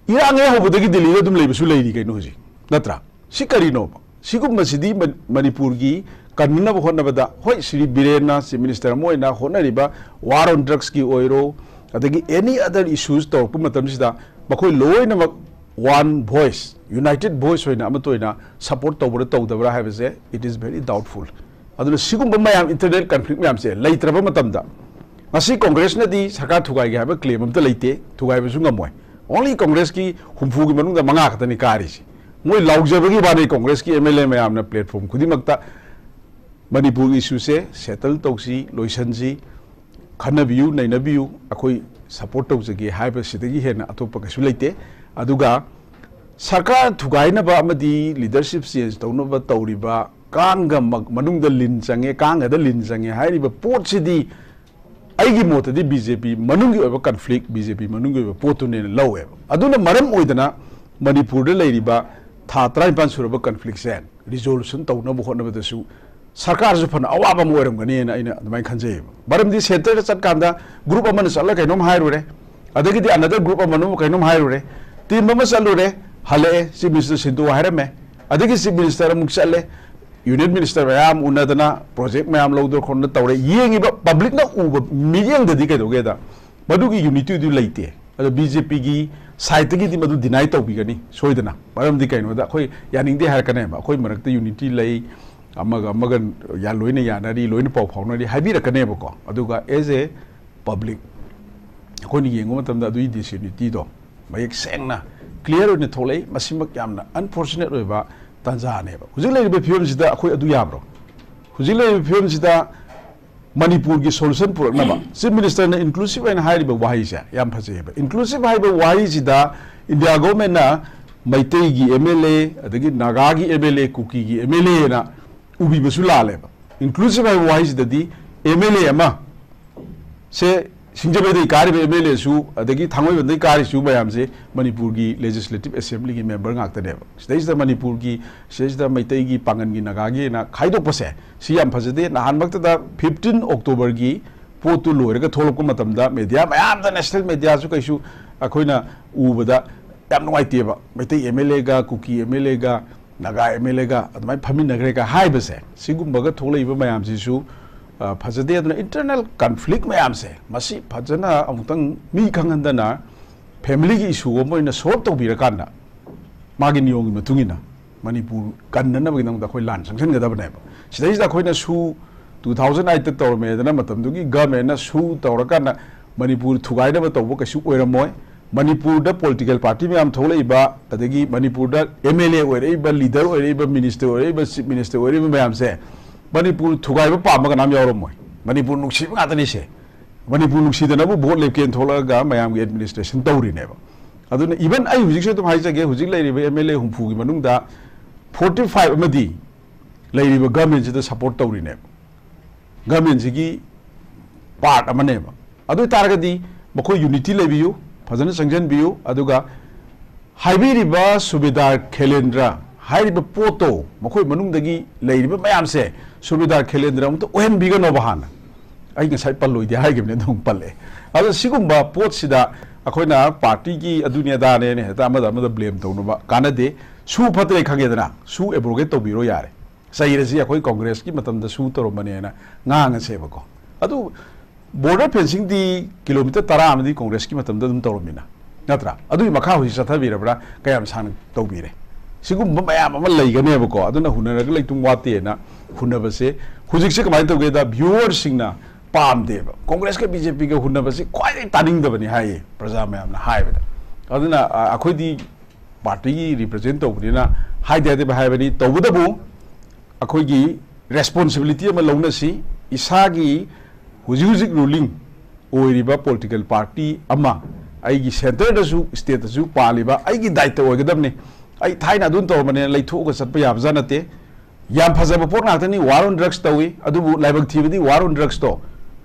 ꯏꯔꯥꯡ ꯍꯦꯛ ꯍꯧꯕꯗꯒꯤ ꯗꯤꯜꯂꯤꯗ ꯑꯗꯨꯝ ꯂꯩꯕꯁꯨ ꯂꯩꯔꯤ ꯀꯩꯅꯣ ꯍꯧꯖꯤꯛ, ꯅꯠꯇ꯭ꯔꯥ? ꯁꯤ ꯀꯔꯤꯅꯣꯕ? ꯁꯤꯒꯨꯝꯕꯁꯤꯗꯤ ꯃ-, ꯃꯅꯤꯄꯨꯔꯒꯤ ꯀꯟꯅꯅꯕ ꯍꯣꯠꯅꯕꯗ, ꯍꯣꯏ, ꯁ꯭ꯔꯤ ꯕꯤꯔꯦꯟꯅ Chief Minister ꯑꯃ ꯑꯣꯏꯅ ꯍꯣꯠꯅꯔꯤꯕ war on drugsꯀꯤ ꯑꯣꯏꯔꯣ, ꯑꯗꯒꯤ any other issues ꯇꯧꯔꯛꯄ ꯃꯇꯝꯁꯤꯗ ꯃꯈꯣꯏ ꯂꯣꯏꯅꯃꯛ one voice, united voice ꯑꯣꯏꯅ ꯑꯃꯠꯇ ꯑꯣꯏꯅ support ꯇꯧꯕ꯭ꯔꯥ ꯇꯧꯗꯕ꯭ꯔꯥ ꯍꯥꯏꯕꯁꯦ, it is very doubtful꯫ ꯑꯗꯨꯅ ꯁꯤꯒꯨꯝꯕ ꯃꯌꯥꯝ, internal conflict ꯃꯌꯥꯝꯁꯦ ꯂꯩꯇ꯭ꯔꯕ ꯃꯇꯝꯗ, ꯉꯁꯤ ꯀꯣꯡꯒ꯭ꯔꯦꯁꯅꯗꯤ ꯁꯔꯀꯥꯔ ꯊꯨꯒꯥꯏꯒꯦ ꯍꯥꯏꯕ claim ꯑꯝꯇ ꯂꯩꯇꯦ, ꯊꯨꯒꯥꯏꯕꯁꯨ ꯉꯝꯃꯣꯏ꯫ Only ꯀꯣꯡꯒ꯭ꯔꯦꯁꯀꯤ ꯍꯨꯝꯐꯨꯒꯤ ꯃꯅꯨꯡꯗ ꯃꯉꯥ ꯈꯛꯇꯅꯤ ꯀꯥꯔꯤꯁꯤ꯫ ꯃꯣꯏ ꯂꯥꯎꯖꯕꯒꯤ ꯋꯥꯅꯤ꯫ ꯀꯣꯡꯒ꯭ꯔꯦꯁꯀꯤ M L A ꯃꯌꯥꯝꯅ platform ꯈꯨꯗꯤꯡꯃꯛꯇ ꯃꯅꯤꯄꯨꯔꯒꯤ issueꯁꯦ settle ꯇꯧꯁꯤ, ꯂꯣꯏꯁꯟꯁꯤ, ꯈꯟꯅꯕꯤꯌꯨ, ꯅꯩꯅꯕꯤꯌꯨ, ꯑꯩꯈꯣꯏ support ꯇꯧꯖꯒꯦ ꯍꯥꯏꯕꯁꯤꯗꯒꯤ ꯍꯦꯟꯅ ꯑꯇꯣꯞꯄ ꯀꯩꯁꯨ ꯂꯩꯇꯦ꯫ ꯑꯗꯨꯒ ꯁꯔꯀꯥꯔ ꯊꯨꯒꯥꯏꯅꯕ ꯑꯃꯗꯤ leadership change ꯇꯧꯅꯕ ꯇꯧꯔꯤꯕ ꯀꯥꯡꯒ ꯃ-, ꯃꯅꯨꯡꯗ ꯂꯤꯟ ꯆꯪꯉꯦ, ꯀꯥꯡꯒꯗ ꯂꯤꯟ ꯆꯪꯉꯦ ꯍꯥꯏꯔꯤꯕ ꯄꯣꯠꯁꯤꯗꯤ ꯑꯩꯒꯤ ꯃꯣꯠꯇꯗꯤ ꯕꯤ ꯖꯦ ꯄꯤ ꯃꯅꯨꯡꯒꯤ ꯑꯣꯏꯕ conflict, ꯕꯤ ꯖꯦ ꯄꯤ ꯃꯅꯨꯡꯒꯤ ꯑꯣꯏꯕ ꯄꯣꯠꯇꯨꯅꯦꯅ ꯂꯧꯋꯦꯕ꯫ ꯑꯗꯨꯅ ꯃꯔꯝ ꯑꯣꯏꯗꯅ ꯃꯅꯤꯄꯨꯔꯗ ꯂꯩꯔꯤꯕ ꯊꯥ ꯇꯔꯥꯅꯤꯄꯥꯟ ꯁꯨꯔꯕ conflictꯁꯦ resolution ꯇꯧꯅꯕ ꯍꯣꯠꯅꯕꯗꯁꯨ ꯁꯔꯀꯥꯔꯁꯨ ꯐꯅ ꯑꯋꯥꯕ ꯑꯃ ꯑꯣꯏꯔꯝꯒꯅꯤꯅ ꯑꯩꯅ ꯑꯗꯨꯃꯥꯏꯅ ꯈꯟꯖꯩꯌꯦꯕ꯫ ꯃꯔꯝꯗꯤ centreꯗ ꯆꯠꯀꯥꯟꯗ group ꯑꯃꯅ ꯆꯠꯂ ꯀꯩꯅꯣꯝ ꯍꯥꯏꯔꯨꯔꯦ, ꯑꯗꯒꯤꯗꯤ another group ꯑꯃꯅ ꯑꯃꯨꯛ ꯀꯩꯅꯣꯝ ꯍꯥꯏꯔꯨꯔꯦ, team ꯑꯃ ꯆꯠꯂꯨꯔꯦ, ꯍꯜꯂꯛꯑꯦ, Chief Minister ꯁꯤꯟꯗꯣꯛꯑꯣ ꯍꯥꯏꯔꯝꯃꯦ, ꯑꯗꯒꯤ Chief Minister ꯑꯃꯨꯛ ꯆꯠꯂꯦ, Union Minister ꯃꯌꯥꯝ ꯎꯅꯗꯅ project ꯃꯌꯥꯝ ꯂꯧꯗꯅ ꯈꯣꯠꯇꯅ ꯇꯧꯔꯦ꯫ ꯌꯦꯡꯉꯤꯕ publicꯅ ꯎꯕ ꯃꯤꯠꯌꯦꯡꯗꯗꯤ ꯀꯩꯗꯧꯒꯦꯗ, ꯃꯗꯨꯒꯤ unityꯗꯨ ꯂꯩꯇꯦ꯫ ꯑꯗꯣ ꯕꯤ ꯖꯦ ꯄꯤꯒꯤ sideꯇꯒꯤꯗꯤ ꯃꯗꯨ deny ꯇꯧꯕꯤꯒꯅꯤ ꯁꯣꯏꯗꯅ꯫ ꯃꯔꯝꯗꯤ ꯀꯩꯅꯣꯗ ꯑꯩꯈꯣꯏ ꯌꯥꯅꯤꯡꯗꯦ ꯍꯥꯏꯔꯛꯀꯅꯦꯕ, ꯑꯩꯈꯣꯏ ꯃꯔꯛꯇ unity ꯂꯩ, ꯑꯃꯒ ꯑꯃꯒ ꯌꯥ-, ꯂꯣꯏꯅ ꯌꯥꯅꯔꯤ, ꯂꯣꯏꯅ ꯄꯥꯎ ꯐꯥꯎꯅꯔꯤ ꯍꯥꯏꯕꯤꯔꯛꯀꯅꯦꯕꯀꯣ꯫ ꯑꯗꯨꯒ as a public ꯑꯩꯈꯣꯏꯅ ꯌꯦꯡꯕ ꯃꯇꯝꯗ ꯑꯗꯨꯒꯤ disunityꯗꯣ ꯃꯌꯦꯛ ꯁꯦꯡꯅ clear ꯑꯣꯏꯅ ꯊꯣꯛꯂꯛꯏ꯫ ꯃꯁꯤꯃꯛ ꯌꯥꯝꯅ unfortunate ꯑꯣꯏꯕ ꯇꯥꯟꯖꯥꯅꯦꯕ꯫ ꯍꯧꯖꯤꯛ ꯂꯩꯔꯤꯕ ꯐꯤꯕꯝꯁꯤꯗ ꯑꯩꯈꯣꯏ ꯑꯗꯨ ꯌꯥꯕ꯭ꯔꯣ? ꯍꯧꯖꯤꯛ ꯂꯩꯔꯤꯕ ꯐꯤꯕꯝꯁꯤꯗ ꯃꯅꯤꯄꯨꯔꯒꯤ solution ꯄꯨꯔꯛꯅꯕ Chief Ministerꯅ inclusive ꯍꯥꯏꯅ ꯍꯥꯏꯔꯤꯕ ꯋꯥꯍꯩꯁꯦ ꯌꯥꯝ ꯐꯖꯩꯑꯕ꯫ Inclusive ꯍꯥꯏꯕ ꯋꯥꯍꯩꯁꯤꯗ India governmentꯅ ꯃꯩꯇꯩꯒꯤ M L A, ꯑꯗꯒꯤ ꯅꯥꯒꯥꯒꯤ M L A, ꯀꯨꯀꯤꯒꯤ M L Aꯅ ꯎꯕꯤꯕꯁꯨ ꯂꯥꯜꯂꯦꯕ꯫ Inclusive ꯍꯥꯏꯕ ꯋꯥꯍꯩꯁꯤꯗꯗꯤ M L A ꯑꯃ ꯁꯦ ꯁꯤꯡꯖꯃꯩꯗꯒꯤ ꯀꯥꯔꯤꯕ ꯑꯦꯝ ꯑꯦꯜ ꯑꯦꯁꯨ, ꯑꯗꯒꯤ ꯊꯥꯡꯃꯩꯕꯟꯗꯒꯤ ꯀꯥꯔꯤꯁꯨ ꯃꯌꯥꯝꯁꯦ ꯃꯅꯤꯄꯨꯔꯒꯤ ꯂꯦꯖꯤꯁꯂꯦꯇꯤꯚ ꯑꯦꯁꯦꯝꯕ꯭ꯂꯤꯒꯤ ꯃꯦꯝꯕꯔ ꯉꯥꯛꯇꯅꯦꯕ꯫ ꯁꯤꯗꯩꯁꯤꯗ ꯃꯅꯤꯄꯨꯔꯒꯤ, ꯁꯤꯗꯩꯁꯤꯗ ꯃꯩꯇꯩꯒꯤ, ꯄꯥꯡꯒꯟꯒꯤ, ꯅꯥꯒꯥꯒꯤ ꯍꯥꯏꯅ ꯈꯥꯏꯗꯣꯛꯄꯁꯦ, ꯁꯤ ꯌꯥꯝ ꯐꯖꯗꯦ꯫ ꯅꯍꯥꯟꯃꯛꯇꯗ ꯐꯤꯐꯇꯤꯟ ꯑꯣꯛꯇꯣꯕꯔꯒꯤ ꯄꯣꯠꯇꯨ ꯂꯣꯏꯔꯒ ꯊꯣꯛꯂꯛꯄ ꯃꯇꯝꯗ ꯃꯦꯗꯤꯌꯥ ꯃꯌꯥꯝꯗ, ꯅꯦꯁꯅꯦꯜ ꯃꯦꯗꯤꯌꯥꯁꯨ ꯀꯩꯁꯨ ꯑꯩꯈꯣꯏꯅ ꯎꯕꯗ ꯌꯥꯝ ꯅꯨꯡꯉꯥꯏꯇꯦꯕ꯫ ꯃꯩꯇꯩ ꯑꯦꯝ ꯑꯦꯜ ꯑꯦꯒ, ꯀꯨꯀꯤ ꯑꯦꯝ ꯑꯦꯜ ꯑꯦꯒ, ꯅꯥꯒꯥ ꯑꯦꯝ ꯑꯦꯜ ꯑꯦꯒ ꯑꯗꯨꯃꯥꯏꯅ ꯐꯝꯃꯤꯟꯅꯈ꯭ꯔꯦꯒ ꯍꯥꯏꯕꯁꯦ, ꯁꯤꯒꯨꯝꯕꯒ ꯊꯣꯛꯂꯛꯏꯕ ꯃꯌꯥꯝꯁꯤꯁꯨ, ꯑ, ꯐꯖꯗꯦ꯫ ꯑꯗꯨꯅ ꯏꯟꯇꯔꯅꯦꯜ ꯀꯟꯐ꯭ꯂꯤꯛ ꯃꯌꯥꯝꯁꯦ, ꯃꯁꯤ ꯐꯖꯅ ꯑꯃꯨꯛꯇꯪ ꯃꯤ ꯈꯪꯍꯟꯗꯅ, ꯐꯦꯃꯤꯂꯤꯒꯤ ꯏꯁꯨ ꯑꯃ ꯑꯣꯏꯅ ꯁꯣꯜꯕ ꯇꯧꯕꯤꯔꯀꯥꯟꯗ, ꯃꯥꯒꯤ ꯅꯤꯌꯣꯝꯒꯤ ꯃꯇꯨꯡ ꯏꯟꯅ ꯃꯅꯤꯄꯨꯔ ꯀꯟꯅꯅꯕꯒꯤꯗꯃꯛꯇ ꯑꯩꯈꯣꯏ ꯂꯥꯟ ꯆꯪꯁꯤꯟꯒꯗꯕꯅꯦꯕ꯫ ꯁꯤꯗꯩꯁꯤꯗ ꯑꯩꯈꯣꯏꯅ ꯁꯨ ꯇꯨ ꯊꯥꯎꯖꯟ ꯑꯩꯠꯇ ꯇꯧꯔꯝꯃꯦꯗꯅ, ꯃꯇꯝꯗꯨꯒꯤ ꯒꯚꯔꯟꯃꯦꯟꯅ ꯁꯨ ꯇꯧꯔꯀꯥꯟꯗ ꯃꯅꯤꯄꯨꯔ ꯊꯨꯒꯥꯏꯅꯕ ꯇꯧꯕ ꯀꯩꯁꯨ ꯑꯣꯏꯔꯝꯃꯣꯏ꯫ ꯃꯅꯤꯄꯨꯔꯗ ꯄꯣꯂꯤꯇꯤꯀꯦꯜ ꯄꯥꯔꯇꯤ ꯃꯌꯥꯝ ꯊꯣꯛꯂꯛꯏꯕ, ꯑꯗꯒꯤ ꯃꯅꯤꯄꯨꯔꯗ ꯑꯦꯝ ꯑꯦꯜ ꯑꯦ ꯑꯣꯏꯔꯛꯏꯕ, ꯂꯤꯗꯔ ꯑꯣꯏꯔꯛꯏꯕ, ꯃꯤꯅꯤꯁꯇꯔ ꯑꯣꯏꯔꯛꯏꯕ, ꯆꯤꯐ ꯃꯤꯅꯤꯁꯇꯔ ꯑꯣꯏꯔꯛꯏꯕ ꯃꯌꯥꯝꯁꯦ ꯃꯅꯤꯄꯨꯔ ꯊꯨꯒꯥꯏꯕ ꯄꯥꯝꯕ ꯀꯅꯥꯝ ꯌꯥꯎꯔꯝꯃꯣꯏ꯫ ꯃꯅꯤꯄꯨꯔ ꯅꯨꯡꯁꯤꯕ ꯉꯥꯛꯇꯅꯤꯁꯦ꯫ ꯃꯅꯤꯄꯨꯔ ꯅꯨꯡꯁꯤꯗꯅꯕꯨ ꯚꯣꯠ ꯂꯦꯞꯀꯦꯅ ꯊꯣꯛꯂꯛꯑꯒ ꯃꯌꯥꯝꯒꯤ ꯑꯦꯗꯃꯤꯅꯤꯁꯇ꯭ꯔꯦꯁꯟ ꯇꯧꯔꯤꯅꯦꯕ꯫ ꯑꯗꯨꯅ ꯏꯚꯟ ꯑꯩ ꯍꯧꯖꯤꯛꯁꯨ ꯑꯗꯨꯝ ꯍꯥꯏꯖꯒꯦ, ꯍꯧꯖꯤꯛ ꯂꯩꯔꯤꯕ ꯑꯦꯝ ꯑꯦꯜ ꯑꯦ ꯍꯨꯝꯐꯨꯒꯤ ꯃꯅꯨꯡꯗ ꯐꯣꯔꯇꯤ ꯐꯥꯏꯚ ꯑꯃꯗꯤ ꯂꯩꯔꯤꯕ ꯒꯚꯔꯟꯃꯦꯟꯁꯤꯗ ꯁꯄꯣꯔꯠ ꯇꯧꯔꯤꯅꯦꯕ꯫ ꯒꯚꯔꯟꯃꯦꯟꯁꯤꯒꯤ ꯄꯥꯔꯠ ꯑꯃꯅꯦꯕ꯫ ꯑꯗꯨ ꯑꯣꯏ ꯇꯥꯔꯒꯗꯤ ꯃꯈꯣꯏ ꯌꯨꯅꯤꯇꯤ ꯂꯩꯕꯤꯌꯨ, ꯐꯖꯅ ꯆꯪꯁꯤꯟꯕꯤꯌꯨ, ꯑꯗꯨꯒ ꯍꯥꯏꯕꯤꯔꯤꯕ ꯁꯨꯕꯦꯗꯥꯔ ꯈꯦꯂꯦꯟꯗ꯭ꯔ ꯍꯥꯏꯔꯤꯕ ꯄꯣꯠꯇꯣ, ꯃꯈꯣꯏ ꯃꯅꯨꯡꯗꯒꯤ ꯂꯩꯔꯤꯕ ꯃꯌꯥꯝꯁꯦ ꯁꯨꯕꯦꯗꯥꯔ ꯈꯦꯂꯦꯟꯗ꯭ꯔ ꯑꯃꯨꯛꯇ ꯑꯣꯏꯍꯟꯕꯤꯒꯅꯣꯕ ꯍꯥꯟꯅ꯫ ꯑꯩ ꯉꯁꯥꯏ ꯄꯜꯂꯣꯏꯗꯦ ꯍꯥꯏꯈꯤꯕꯅꯤ, ꯑꯗꯨꯝ ꯄꯜꯂꯦ꯫ ꯑꯗꯣ ꯁꯤꯒꯨꯝꯕ ꯄꯣꯠꯁꯤꯗ ꯑꯩꯈꯣꯏꯅ ꯄꯥꯔꯇꯤꯒꯤ ꯑꯗꯨꯅꯤ ꯑꯗꯥꯅꯦꯅ ꯍꯦꯛꯇ ꯑꯃꯗ ꯑꯃꯗ ꯕ꯭ꯂꯦꯝ ꯇꯧꯅꯕ ꯀꯥꯟꯅꯗꯦ꯫ ꯁꯨ ꯐꯠꯇ꯭ꯔꯦ ꯈꯪꯉꯦꯗꯅ, ꯁꯨ ꯑꯦꯕ꯭ꯔꯣꯒꯦꯠ ꯇꯧꯕꯤꯔꯣ ꯌꯥꯔꯦ꯫ ꯆꯩꯔꯁꯤ ꯑꯩꯈꯣꯏ ꯀꯣꯡꯒ꯭ꯔꯦꯁꯀꯤ ꯃꯇꯝꯗ ꯁꯨ ꯇꯧꯔꯝꯕꯅꯦꯅ ꯉꯥꯡꯉꯁꯦꯕꯀꯣ꯫ ꯑꯗꯨ ꯕꯣꯔꯗꯔ ꯐꯦꯟꯁꯤꯡꯗꯤ ꯀꯤꯂꯣꯃꯤꯇꯔ ꯇꯔꯥ ꯑꯃꯗꯤ ꯀꯣꯡꯒ꯭ꯔꯦꯁꯀꯤ ꯃꯇꯝꯗ ꯑꯗꯨꯝ ꯇꯧꯔꯝꯃꯤꯅ, ꯅꯠꯇ꯭ꯔꯥ? ꯑꯗꯨꯒꯤ ꯃꯈꯥ ꯍꯧꯖꯤꯛ ꯆꯠꯊꯕꯤꯔꯕ꯭ꯔꯥ? ꯀꯌꯥꯝ ꯁꯥꯡꯅ ꯇꯧꯕꯤꯔꯦ? ꯁꯤꯒꯨꯝꯕ ꯃꯌꯥꯝ ꯑꯃ ꯂꯩꯒꯅꯦꯕꯀꯣ꯫ ꯑꯗꯨꯅ ꯍꯨꯟꯅꯔꯒ ꯂꯩꯇꯨꯝ ꯋꯥꯠꯇꯦꯅ ꯍꯨꯟꯅꯕꯁꯦ ꯍꯧꯖꯤꯛꯁꯦ ꯀꯃꯥꯏꯅ ꯇꯧꯒꯦꯗ, ꯚ꯭ꯌꯨꯋꯔꯁꯤꯡꯅ ꯄꯥꯝꯗꯦꯕ꯫ ꯀꯣꯡꯒ꯭ꯔꯦꯁꯀ ꯕꯤ ꯖꯦ ꯄꯤꯒ ꯍꯨꯟꯅꯕꯁꯤ ꯈ꯭ꯋꯥꯏꯗꯒꯤ ꯇꯥꯅꯤꯡꯗꯕꯅꯤ ꯍꯥꯏꯌꯦ ꯄ꯭ꯔꯖꯥ ꯃꯌꯥꯝꯅ ꯍꯥꯏꯕꯗ꯫ ꯑꯗꯨꯅ, ꯑ, ꯑꯩꯈꯣꯏꯗꯤ ꯄꯥꯔꯇꯤꯒꯤ ꯔꯤꯄ꯭ꯔꯖꯦꯟ ꯇꯧꯕꯅꯤꯅ ꯍꯥꯏꯗ ꯌꯥꯗꯦ ꯍꯥꯏꯕꯅꯤ꯫ ꯇꯧꯕꯇꯕꯨ ꯑꯩꯈꯣꯏꯒꯤ ꯔꯦꯁꯄꯣꯟꯁꯤꯕꯤꯂꯤꯇꯤ ꯑꯃ ꯂꯧꯅꯁꯤ꯫ ꯏꯁꯥꯒꯤ ꯍꯧꯖꯤꯛ ꯍꯧꯖꯤꯛ ꯔꯨꯂꯤꯡ ꯑꯣꯏꯔꯤꯕ ꯄꯣꯂꯤꯇꯤꯀꯦꯜ ꯄꯥꯔꯇꯤ ꯑꯃ, ꯑꯩꯒꯤ ꯁꯦꯟꯇꯔꯗꯁꯨ, ꯁ꯭ꯇꯦꯠꯇꯁꯨ ꯄꯥꯜꯂꯤꯕ, ꯑꯩꯒꯤ ꯗꯥꯏꯇ ꯑꯣꯏꯒꯗꯕꯅꯤ꯫ ꯑꯩ ꯊꯥꯏꯅ ꯑꯗꯨꯝ ꯇꯧꯔꯝꯕꯅꯦꯅ ꯂꯩꯊꯣꯛꯑꯒ ꯆꯠꯄ ꯌꯥꯕꯖꯥꯠ ꯅꯠꯇꯦ꯫ ꯌꯥꯝ ꯐꯖꯕ ꯄꯣꯠ ꯉꯥꯛꯇꯅꯤ, ꯋꯥꯔ ꯑꯣꯟ ꯗ꯭ꯔꯒꯁ ꯇꯧꯏ, ꯑꯗꯨꯕꯨ ꯂꯥꯏꯕꯛ ꯊꯤꯕꯗꯤ ꯋꯥꯔ ꯑꯣꯟ ꯗ꯭ꯔꯒꯁꯇꯣ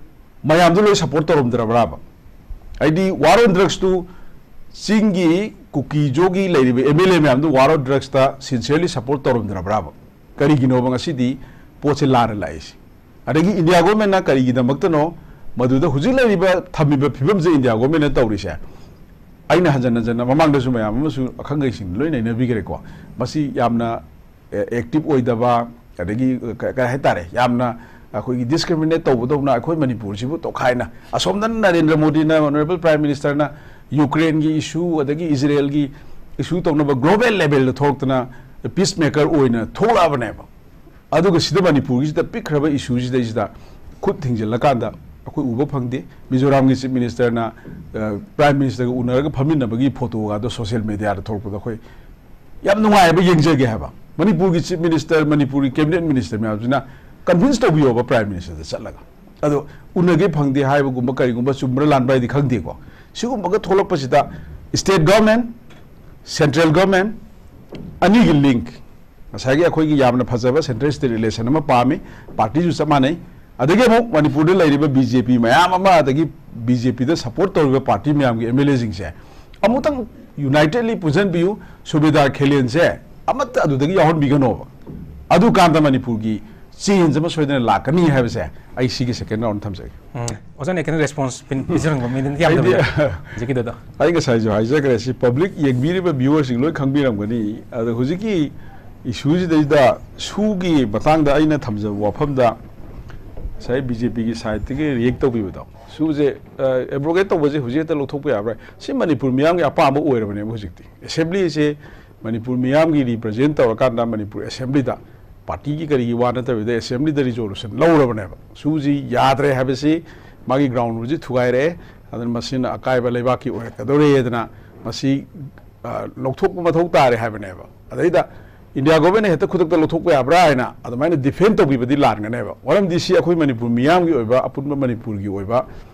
ꯃꯌꯥꯝꯗꯨ ꯂꯣꯏ ꯁꯞꯄꯣꯔꯠ ꯇꯧꯔꯝꯗ꯭ꯔꯕ꯭ꯔꯥꯕ? ꯍꯥꯏꯗꯤ ꯋꯥꯔ ꯑꯣꯟ ꯗ꯭ꯔꯛꯁꯇꯨ ꯆꯤꯡꯒꯤ ꯀꯨꯀꯤ ꯖꯣꯒꯤ ꯂꯩꯔꯤꯕ ꯑꯦꯝ ꯑꯦꯜ ꯑꯦ ꯃꯌꯥꯝꯗꯨ ꯋꯥꯔ ꯑꯣꯟ ꯗ꯭ꯔꯛꯁꯇ ꯁꯤꯟꯁꯤꯌꯔꯂꯤ ꯁꯞꯄꯣꯔꯠ ꯇꯧꯔꯝꯗ꯭ꯔꯕ꯭ꯔꯥꯕ? ꯀꯔꯤꯒꯤꯅꯣꯕ ꯉꯁꯤꯗꯤ ꯄꯣꯠꯁꯦ ꯂꯥꯟꯅ ꯂꯥꯛꯏꯁꯦ? ꯑꯗꯒꯤ ꯏꯟꯗꯤꯌꯥ ꯒꯣꯔꯃꯦꯟꯅ ꯀꯔꯤꯒꯤꯗꯃꯛꯇꯅꯣ ꯃꯗꯨꯗ ꯍꯧꯖꯤꯛ ꯂꯩꯔꯤꯕ ꯊꯝꯃꯤꯕ ꯐꯤꯕꯝꯁꯦ ꯏꯟꯗꯤꯌꯥ ꯒꯣꯔꯃꯦꯟꯅ ꯇꯧꯔꯤꯁꯦ? ꯑꯩꯅ ꯍꯟꯖꯟ ꯍꯟꯖꯟꯅ ꯃꯃꯥꯡꯗꯁꯨ ꯃꯌꯥꯝ ꯑꯃꯁꯨ ꯑꯈꯪ ꯑꯍꯩꯁꯤꯡ ꯂꯣꯏ ꯅꯩꯅꯕꯤꯈ꯭ꯔꯦꯀꯣ꯫ ꯃꯁꯤ ꯌꯥꯝꯅ ꯑꯦꯛꯇꯤꯞ ꯑꯣꯏꯗꯕ, ꯑꯗꯒꯤ ꯀ- ꯀꯩ ꯍꯥꯏꯇꯥꯔꯦ, ꯌꯥꯝꯅ ꯑꯩꯈꯣꯏꯒꯤ ꯗꯤꯁꯀ꯭ꯔꯤꯃꯤꯅꯦꯠ ꯇꯧꯕꯗꯧꯅ ꯑꯩꯈꯣꯏ ꯃꯅꯤꯄꯨꯔꯁꯤꯕꯨ ꯇꯣꯈꯥꯏꯅ, ꯑꯁꯣꯝꯗꯅ ꯅꯔꯦꯟꯗ꯭ꯔ ꯃꯣꯗꯤꯅ, ꯑꯣꯅꯔꯦꯕꯜ ꯄ꯭ꯔꯥꯏꯝ ꯃꯤꯅꯤꯁꯇꯔꯅ ꯌꯨꯀ꯭ꯔꯦꯟꯒꯤ ꯏꯁꯨ ꯑꯗꯒꯤ ꯏꯖꯔꯦꯜꯒꯤ ꯏꯁꯨ ꯇꯧꯅꯕ ꯒ꯭ꯂꯣꯕꯦꯜ ꯂꯦꯚꯦꯜꯗ ꯊꯣꯛꯂꯛꯇꯅ ꯄꯤꯁ ꯃꯦꯀꯔ ꯑꯣꯏꯅ ꯊꯣꯛꯂꯛꯑꯕꯅꯦꯕ꯫ ꯑꯗꯨꯒ ꯁꯤꯗ ꯃꯅꯤꯄꯨꯔꯒꯤꯁꯤꯗ ꯄꯤꯛꯈ꯭ꯔꯕ ꯏꯁꯨꯁꯤꯗꯩꯁꯤꯗ ꯈꯨꯠ ꯊꯤꯡꯖꯤꯜꯂꯀꯥꯟꯗ ꯑꯩꯈꯣꯏ ꯎꯕ ꯐꯪꯗꯦ꯫ ꯃꯤꯖꯣꯔꯥꯝꯒꯤ ꯆꯤꯐ ꯃꯤꯅꯤꯁꯇꯔꯅ, ꯑ, ꯄ꯭ꯔꯥꯏꯝ ꯃꯤꯅꯤꯁꯇꯔꯒ ꯎꯅꯔꯒ ꯐꯝꯃꯤꯟꯅꯕꯒꯤ ꯐꯣꯇꯣꯒꯗꯣ ꯁꯣꯁꯤꯌꯦꯜ ꯃꯦꯗꯤꯌꯥꯗ ꯊꯣꯛꯂꯛꯄꯗ ꯑꯩꯈꯣꯏ ꯌꯥꯝ ꯅꯨꯡꯉꯥꯏꯕ ꯌꯦꯡꯖꯒꯦ ꯍꯥꯏꯕ꯫ ꯃꯅꯤꯄꯨꯔꯒꯤ ꯆꯤꯐ ꯃꯤꯅꯤꯁꯇꯔ, ꯃꯅꯤꯄꯨꯔꯒꯤ ꯀꯦꯕꯤꯅꯦꯠ ꯃꯤꯅꯤꯁꯇꯔ ꯃꯌꯥꯝꯁꯤꯅ ꯀꯟꯚꯤꯟꯁ ꯇꯧꯕꯤꯌꯣꯕ ꯄ꯭ꯔꯥꯏꯝ ꯃꯤꯅꯤꯁꯇꯔꯗ ꯆꯠꯂꯒ꯫ ꯑꯗꯣ ꯎꯅꯒꯦ ꯐꯪꯗꯦ ꯍꯥꯏꯕꯒꯨꯝꯕ ꯀꯔꯤꯒꯨꯝꯕ ꯆꯨꯝꯕ꯭ꯔꯥ ꯂꯥꯟꯕ꯭ꯔꯥ ꯍꯥꯏꯗꯤ ꯈꯪꯗꯦꯀꯣ꯫ ꯁꯤꯒꯨꯝꯕꯒ ꯊꯣꯛꯂꯛꯄꯁꯤꯗ ꯁ꯭ꯇꯦꯠ ꯒꯚꯔꯟꯃꯦꯟ, ꯁꯦꯟꯇ꯭ꯔꯦꯜ ꯒꯚꯔꯟꯃꯦꯟ ꯑꯅꯤꯒꯤ ꯂꯤꯡꯛ, ꯉꯁꯥꯏꯒꯤ ꯑꯩꯈꯣꯏꯒꯤ ꯌꯥꯝꯅ ꯐꯖꯕ ꯁꯦꯟꯇ꯭ꯔꯦꯜ ꯁ꯭ꯇꯦꯠ ꯔꯤꯂꯦꯁꯟ ꯑꯃ ꯄꯥꯝꯃꯤ, ꯄꯥꯔꯇꯤꯁꯨ ꯆꯞ ꯃꯥꯟꯅꯩ꯫ ꯑꯗꯒꯤ ꯑꯃꯨꯛ ꯃꯅꯤꯄꯨꯔꯗ ꯂꯩꯔꯤꯕ ꯕꯤ ꯖꯦ ꯄꯤ ꯃꯌꯥꯝ ꯑꯃ, ꯑꯗꯒꯤ ꯕꯤ ꯖꯦ ꯄꯤꯗ ꯁꯞꯄꯣꯔꯠ ꯇꯧꯔꯤꯕ ꯄꯥꯔꯇꯤ ꯃꯌꯥꯝꯒꯤ ꯑꯦꯝ ꯑꯦꯜ ꯑꯦꯁꯤꯡꯁꯦ ꯑꯃꯨꯛꯇꯪ ꯌꯨꯅꯥꯏꯇꯦꯗꯂꯤ ꯄꯨꯟꯁꯤꯟꯕꯤꯌꯨ, ꯁꯨꯕꯦꯗꯥꯔ ꯈꯦꯂꯦꯟꯁꯦ ꯑꯃꯠꯇ ꯑꯗꯨꯗꯒꯤ ꯌꯥꯎꯍꯟꯕꯤꯒꯅꯣꯕ꯫ ꯑꯗꯨꯀꯥꯟꯗ ꯃꯅꯤꯄꯨꯔꯒꯤ ꯆꯦꯟꯖ ꯑꯃ ꯁꯣꯏꯗꯅ ꯂꯥꯛꯀꯅꯤ ꯍꯥꯏꯕꯁꯦ ꯑꯩ ꯁꯤꯒꯤ ꯁꯦꯀꯦꯟ ꯔꯥꯎꯟ ꯊꯝꯖꯒꯦ꯫ ꯎꯝ꯫ ꯑꯣꯖꯥꯅ ꯈꯤꯇꯪ ꯔꯦꯁꯄꯣꯟꯁ ꯄꯤꯟ-, ꯄꯤꯖꯔꯝꯕ ꯃꯤꯅꯤꯠ ꯌꯥꯝꯗꯕꯤꯗ ꯑꯩꯗꯤ ꯍꯧꯖꯤꯛꯀꯤꯗꯨꯗ꯫ ꯑꯩ ꯉꯁꯥꯏꯁꯨ ꯍꯥꯏꯖꯈ꯭ꯔꯦ, ꯁꯤ ꯄꯕ꯭ꯂꯤꯛ ꯌꯦꯡꯕꯤꯔꯤꯕ ꯚ꯭ꯌꯨꯋꯔꯁꯤꯡ ꯂꯣꯏ ꯈꯪꯕꯤꯔꯝꯒꯅꯤ꯫ ꯑꯗꯣ ꯍꯧꯖꯤꯛꯀꯤ ꯏꯁꯨꯁꯤꯗꯩꯗ ꯁꯨꯒꯤ ꯃꯇꯥꯡꯗ ꯑꯩꯅ ꯊꯝꯖꯕ ꯋꯥꯐꯝꯗ ꯉꯁꯥꯏ ꯕꯤ ꯖꯦ ꯄꯤꯒꯤ ꯁꯥꯏꯠꯇꯒꯤ ꯔꯤꯌꯦꯛ ꯇꯧꯕꯤꯕꯗꯣ, ꯁꯨꯁꯦ, ꯑ, ꯑꯦꯕ꯭ꯔꯣꯒꯦꯠ ꯇꯧꯕꯁꯦ ꯍꯧꯖꯤꯛ ꯍꯦꯛꯇ ꯂꯧꯊꯣꯛꯄ ꯌꯥꯕ꯭ꯔꯥ? ꯁꯤ ꯃꯅꯤꯄꯨꯔ ꯃꯤꯌꯥꯝꯒꯤ ꯑꯄꯥꯝꯕ ꯑꯣꯏꯔꯕꯅꯦꯕ ꯍꯧꯖꯤꯛꯇꯤ꯫ ꯑꯦꯁꯦꯝꯕ꯭ꯂꯤꯁꯦ ꯃꯅꯤꯄꯨꯔ ꯃꯤꯌꯥꯝꯒꯤ ꯔꯤꯄ꯭ꯔꯖꯦꯟ ꯇꯧꯔꯀꯥꯟꯗ ꯃꯅꯤꯄꯨꯔ ꯑꯦꯁꯦꯝꯕ꯭ꯂꯤꯗ, ꯄꯥꯔꯇꯤꯒꯤ ꯀꯔꯤꯒꯤ ꯋꯥ ꯅꯠꯇꯕꯤꯗ, ꯑꯦꯁꯦꯝꯕ꯭ꯂꯤꯗ ꯔꯤꯖꯣꯂꯨꯁꯟ ꯂꯧꯔꯕꯅꯦꯕ꯫ ꯁꯨꯁꯤ ꯌꯥꯗ꯭ꯔꯦ ꯍꯥꯏꯕꯁꯤ, ꯃꯥꯒꯤ ꯒ꯭ꯔꯥꯎꯟ ꯔꯨꯜꯁꯤ ꯊꯨꯒꯥꯏꯔꯛꯑꯦ, ꯑꯗꯨꯅ ꯃꯁꯤꯅ ꯑꯀꯥꯏꯕ ꯂꯩꯕꯥꯛꯀꯤ ꯑꯣꯏꯔꯛꯀꯗꯧꯔꯦꯗꯅ ꯃꯁꯤ, ꯑ, ꯂꯧꯊꯣꯛꯄ ꯃꯊꯧ ꯇꯥꯔꯦ ꯍꯥꯏꯕꯅꯦꯕ꯫ ꯑꯗꯩꯗ ꯏꯟꯗꯤꯌꯥ ꯒꯣꯔꯃꯦꯟꯅ ꯍꯦꯛꯇ ꯈꯨꯗꯛꯇ ꯂꯧꯊꯣꯛꯄ ꯌꯥꯕ꯭ꯔꯥ ꯍꯥꯏꯅ ꯑꯗꯨꯃꯥꯏꯅ ꯗꯤꯐꯦꯟ ꯇꯧꯕꯤꯕꯗꯤ ꯂꯥꯟꯒꯅꯦꯕ꯫ ꯃꯔꯝꯗꯤ ꯁꯤ ꯑꯩꯈꯣꯏ ꯃꯅꯤꯄꯨꯔ ꯃꯤꯌꯥꯝꯒꯤ ꯑꯣꯏꯕ, ꯑꯄꯨꯟꯕ ꯃꯅꯤꯄꯨꯔꯒꯤ ꯑꯣꯏꯕ